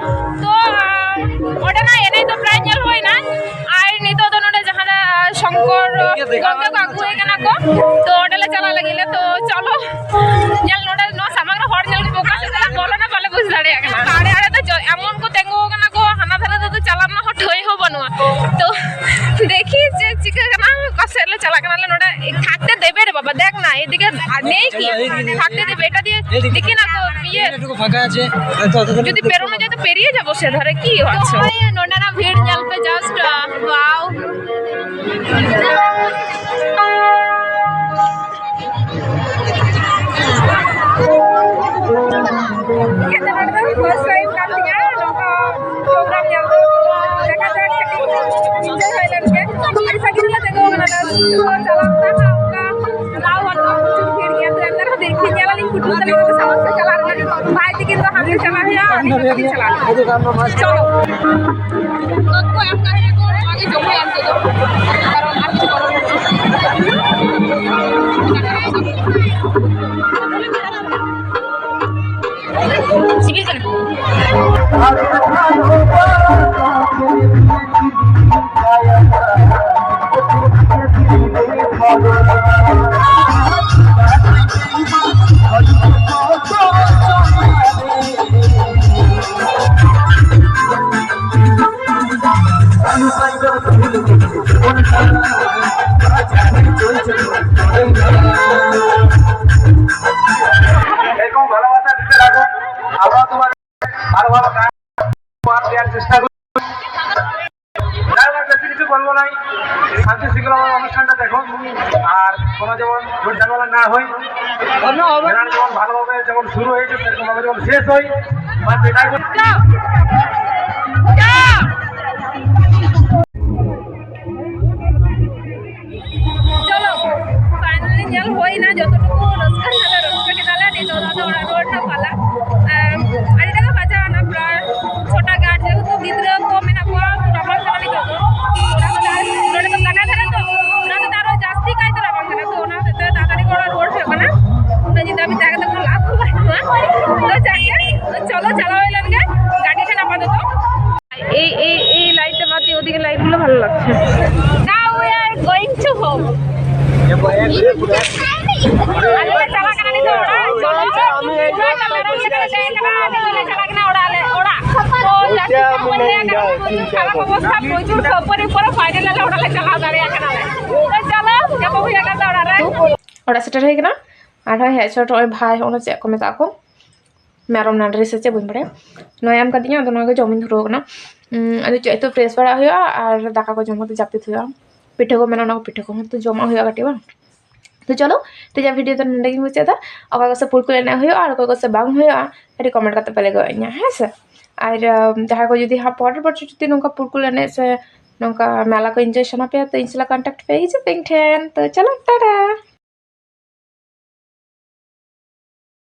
ᱛᱚ, ᱟᱢ, ᱚᱸᱰᱮᱱᱟᱜ ᱮᱱᱮᱡ ᱫᱚ ᱯᱨᱟᱭ ᱧᱮᱞ ᱦᱩᱭᱱᱟ᱾ ᱟᱨ ᱱᱤᱛᱚᱜ ᱫᱚ ᱱᱚᱰᱮ ᱡᱟᱦᱟᱸ ᱱᱟᱜ ᱥᱚᱝᱠᱚᱨ ᱜᱚᱢᱠᱮ ᱠᱚ ᱟᱹᱜᱩᱭᱮ ᱠᱟᱱᱟ ᱠᱚ, ᱛᱚ, ᱚᱸᱰᱮ ᱞᱮ ᱪᱟᱞᱟᱜ ᱞᱟᱹᱜᱤᱫ ᱞᱮ᱾ ᱛᱚ, ᱪᱚᱞᱚ, ᱧᱮᱞ ᱱᱚᱰᱮ ᱱᱚᱣᱟ ᱥᱟᱢᱟᱝ ᱨᱮ ᱦᱚᱲ ᱧᱮᱞ ᱠᱚ ᱚᱠᱟ ᱥᱮᱫ ᱪᱟᱞᱟᱜ ᱵᱚᱞᱚᱱᱟ ᱵᱟᱞᱮ ᱵᱩᱡᱽ ᱫᱟᱲᱮᱭᱟᱜ ᱠᱟᱱᱟ᱾ ᱟᱲᱮ ᱟᱲᱮ ᱛᱮ ᱡᱚ-, ᱮᱢᱚᱱ ᱠᱚ ᱛᱤᱸᱜᱩ ᱟᱠᱟᱱᱟ ᱠᱚ, ᱦᱟᱱᱟ ᱫᱷᱟᱨᱮ ᱛᱮᱫᱚ ᱪᱟᱞᱟᱜ ᱨᱮᱱᱟᱜ ᱦᱚᱸ ᱴᱷᱟᱹᱭ ᱦᱚᱸ ᱵᱟᱹᱱᱩᱜᱼᱟ᱾ ᱛᱚ, ᱫᱮᱠᱷᱤ ᱪᱮᱫ ᱪᱤᱠᱟᱹᱜ ᱠᱟᱱᱟ, ᱚᱠᱟ ᱥᱮᱫ ᱞᱮ ᱪᱟᱞᱟᱜ ᱠᱟᱱᱟ᱾ ᱟᱞᱮ ᱱᱚᱰᱮ ᱛᱷᱟᱠᱛᱮ ᱫᱮᱵᱮ ᱨᱮ ᱵᱟᱵᱟ, ᱫᱮᱠᱷ ᱱᱟ, ᱮᱫᱤᱠᱮ ᱟᱨ ᱱᱮᱭ ᱠᱤ? ᱛᱷᱟᱠᱛᱮ ᱫᱮᱵᱮ, ᱮᱴᱟ ᱫᱤᱭᱮ ᱫᱮᱠᱷᱤ ᱱᱟ ᱠᱚ, ᱤᱭᱟᱹ, ᱮᱴᱩᱠᱩ ᱯᱷᱟᱸᱠᱟ ᱟᱪᱷᱮ, ᱦᱚᱭᱛᱚ ᱚᱛ ᱠᱷᱟᱱ ᱡᱩᱫᱤ ᱯᱮᱨᱚᱱ ᱦᱚᱸ ᱡᱩᱫᱤ ᱯᱮᱨᱤᱭᱮ ᱡᱟᱵᱚ ᱥᱮ ᱫᱷᱟᱨᱮ ᱠᱤ ᱦᱚᱪᱪᱷᱚ᱾ ᱱᱚᱰᱮᱱᱟᱜ ᱵᱷᱤᱲ ᱧᱮᱞ ᱯᱮ, just, wow᱾ ᱤᱧᱟᱹᱜ ᱫᱚ ᱱᱚᱰᱮ ᱫᱚ first time ᱠᱟᱱ ᱛᱤᱧᱟ ᱱᱚᱝᱠᱟ program ᱧᱮᱞ ᱫᱚ᱾ ᱫᱮᱠᱷᱟ ᱡᱟᱠ, ᱠᱟᱹᱴᱤᱡ enjoy ᱦᱩᱭ ᱞᱮᱱ ᱜᱮ᱾ ᱟᱹᱰᱤ ᱥᱟᱺᱜᱤᱧ ᱨᱮᱞᱮ ᱛᱤᱸᱜᱩ ᱟᱠᱟᱱᱟ, ᱪᱟᱞᱟᱜ ᱠᱟᱱᱟ ᱚᱱᱠᱟ ᱞᱟᱣ ᱟᱨ ᱞᱟᱣ ᱯᱨᱚᱪᱩᱨ ᱵᱷᱤᱲ ᱜᱮᱭᱟ, ᱛᱚ ᱮᱱᱛᱮ ᱨᱮᱦᱚᱸ ᱫᱮᱠᱷᱤ ᱧᱮᱞ ᱟᱹᱞᱤᱧ ᱠᱩᱴᱩ ᱛᱟᱹᱞᱤᱧ ᱚᱠᱟ ᱥᱟᱶ ᱥᱮ ᱪᱟᱞᱟᱜ ᱨᱮᱱᱟᱜ᱾ ᱵᱷᱟᱭ ᱛᱤᱠᱤᱱ ᱫᱚ ᱦᱟᱱᱛᱮ ᱪᱟᱞᱟᱜ ᱦᱩᱭᱩᱜᱼᱟ, ᱟᱹᱞᱤᱧ ᱫᱚ ᱛᱤᱠᱤᱱ ᱪᱟᱞᱟᱜ ᱦᱩᱭᱩᱜᱼᱟ᱾ ᱪᱚᱞᱚ᱾ ᱠᱚ ᱮᱢ ᱠᱟᱜ ᱞᱮᱭᱟ ᱠᱚ, ᱱᱚᱣᱟ ᱜᱮ ᱡᱚᱢ ᱦᱩᱭᱩᱜᱼᱟ ᱱᱤᱛᱚᱜ ᱫᱚ, ᱠᱟᱨᱚᱱ ᱟᱨ ᱠᱤᱪᱷᱩ ᱠᱚᱨᱟᱣ ᱵᱟᱹᱱᱩᱜᱼᱟ᱾ ᱥᱤᱵᱤᱞ ᱠᱟᱱᱟ᱾ এরকম ভালোবাসা দিতে থাকো। আমরা তোমাদের ভালো ভালো গান উপহার দেওয়ার চেষ্টা করি। যাই হোক, আর বেশি কিছু বলবো নাই, শান্তি শৃঙ্খলা অনুষ্ঠানটা দেখো, আর কোনো যেমন ঝামেলা না হয়, মেলার যেমন ভালোভাবে যেমন শুরু হয়েছে সেরকম ভাবে যেমন শেষ হয়, বাস এটাই বলছি। ᱪᱚᱞᱚ, finally ᱧᱮᱞ ᱦᱩᱭᱱᱟ, ᱡᱚᱛᱚ ᱴᱩᱠᱩ ᱨᱟᱹᱥᱠᱟᱹ ᱨᱮᱱᱟᱜ ᱞᱮ ᱨᱟᱹᱥᱠᱟᱹ ᱠᱮᱫᱟ ᱞᱮ, ᱱᱤᱛᱚᱜ ᱫᱚ ᱟᱫᱚ ᱚᱲᱟᱜ ᱨᱩᱣᱟᱹᱲ ᱨᱮᱱᱟᱜ ᱯᱟᱞᱟ᱾ ᱟᱨ ᱟᱹᱰᱤ ᱴᱟ ᱜᱮ ᱵᱟᱡᱟᱣ ᱮᱱᱟ, ᱯᱨᱟᱭ ᱪᱷᱚᱴᱟ ᱜᱟᱱ, ᱡᱮᱦᱮᱛᱩ ᱜᱤᱫᱽᱨᱟᱹ ᱠᱚ ᱢᱮᱱᱟᱜ ᱠᱚᱣᱟ, ᱨᱟᱵᱟᱝ ᱠᱟᱱᱟ ᱱᱤᱛᱚᱜ ᱫᱚ, ᱚᱲᱟᱜ ᱠᱚ ᱪᱟᱞᱟᱜ ᱞᱟᱹᱜᱤᱫ᱾ ᱟᱞᱮ ᱞᱮ ᱪᱟᱞᱟᱜ ᱠᱟᱱᱟ ᱱᱤᱛᱚᱜ ᱚᱲᱟᱜ᱾ ᱪᱚᱞᱚ, ᱯᱩᱨᱟᱹ ᱢᱮᱨᱚᱢ ᱞᱮᱠᱟ ᱞᱮ ᱫᱮᱡ ᱠᱟᱱᱟ, ᱟᱞᱮ ᱫᱚᱞᱮ ᱪᱟᱞᱟᱜ ᱠᱟᱱᱟ ᱚᱲᱟᱜ ᱞᱮ, ᱚᱲᱟᱜ᱾ ᱛᱚ, ᱡᱟᱹᱥᱛᱤ ᱫᱚ ᱵᱟᱹᱧ ᱞᱟᱹᱭ ᱠᱟᱱᱟ, ᱠᱷᱟᱨᱟᱯ ᱚᱵᱚᱥᱛᱷᱟ, ᱯᱨᱚᱪᱩᱨ ᱠᱷᱟᱹᱯᱟᱹᱨᱤ, ᱯᱩᱨᱟᱹ final ᱟᱞᱮ ᱚᱲᱟᱜ ᱞᱮ ᱪᱟᱞᱟᱣ ᱫᱟᱲᱮᱭᱟᱜ ᱠᱟᱱᱟ ᱞᱮ᱾ ᱛᱚ, ᱪᱚᱞᱚ, ᱧᱟᱯᱟᱢ ᱦᱩᱭᱩᱜᱼᱟ ᱠᱟᱱᱟ ᱚᱲᱟᱜ ᱨᱮ᱾ ᱚᱲᱟᱜ ᱥᱮᱴᱮᱨ ᱦᱩᱭ ᱠᱟᱱᱟ᱾ ᱟᱨ ᱦᱚᱸᱜᱼᱚᱭ ᱦᱮᱡ ᱥᱮᱴᱮᱨ ᱱᱚᱜᱼᱚᱭ ᱵᱷᱟᱭ, ᱦᱚᱸᱜᱼᱚᱭ ᱪᱮᱫ ᱠᱚ ᱢᱮᱛᱟᱜ ᱠᱚ, ᱢᱮᱨᱚᱢ ᱱᱟᱹᱰᱨᱤ ᱥᱮ ᱪᱮᱫ ᱵᱟᱹᱧ ᱵᱟᱲᱟᱭᱟ, ᱱᱚᱣᱟ ᱮᱢ ᱠᱟᱫᱤᱧᱟ᱾ ᱟᱫᱚ ᱱᱚᱣᱟ ᱜᱮ ᱡᱚᱢᱤᱧ ᱫᱷᱩᱨᱟᱹᱣ ᱠᱟᱱᱟ᱾ ᱩᱸ, ᱟᱫᱚ ᱪᱮᱫ ᱛᱚ fresh ᱵᱟᱲᱟ ᱦᱩᱭᱩᱜᱼᱟ ᱟᱨ ᱫᱟᱠᱟ ᱠᱚ ᱡᱚᱢ ᱠᱟᱛᱮ ᱡᱟᱹᱯᱤᱫ ᱦᱩᱭᱩᱜᱼᱟ᱾ ᱯᱤᱴᱷᱟᱹ ᱠᱚ ᱢᱮᱱᱟᱜᱼᱟ, ᱚᱱᱟ ᱠᱚ ᱯᱤᱴᱷᱟᱹ ᱠᱚᱦᱚᱸ ᱛᱚ ᱡᱚᱢᱟᱜ ᱦᱩᱭᱩᱜᱼᱟ ᱠᱟᱹᱴᱤᱡ, ᱵᱟᱝ? ᱛᱚ ᱪᱚᱞᱚ, ᱛᱮᱦᱮᱧᱟᱜ video ᱫᱚ ᱱᱚᱸᱰᱮ ᱜᱤᱧ ᱢᱩᱪᱟᱹᱫ ᱮᱫᱟ᱾ ᱚᱠᱟ ᱠᱚ ᱥᱮ ᱯᱩᱨᱠᱩᱞ ᱮᱱᱮᱡ ᱦᱩᱭᱩᱜᱼᱟ ᱟᱨ ᱚᱠᱟ ᱠᱚ ᱥᱮ ᱵᱟᱝ ᱦᱩᱭᱩᱜᱼᱟ, ᱠᱟᱹᱴᱤᱡ comment ᱠᱟᱛᱮ ᱯᱮ ᱞᱟᱹᱭ ᱜᱚᱫ ᱟᱹᱧᱟ, ᱦᱮᱸ ᱥᱮ? ᱟᱨ, ᱟᱢ, ᱡᱟᱦᱟᱸᱭ ᱠᱚ ᱡᱩᱫᱤ ᱦᱟᱸᱜ ᱯᱚᱨᱮᱨ ᱵᱚᱪᱷᱚᱨ ᱡᱩᱫᱤ ᱱᱚᱝᱠᱟ ᱯᱩᱨᱠᱩᱞ ᱮᱱᱮᱡ ᱥᱮ ᱱᱚᱝᱠᱟ ᱢᱮᱞᱟ ᱠᱚ enjoy ᱥᱟᱱᱟ ᱯᱮᱭᱟ, ᱛᱚ ᱤᱧ ᱥᱟᱞᱟᱜ contact ᱯᱮ, ᱦᱤᱡᱩᱜ ᱯᱮ ᱤᱧ ᱴᱷᱮᱱ᱾ ᱛᱚ ᱪᱚᱞᱚ, ᱴᱟᱴᱟ᱾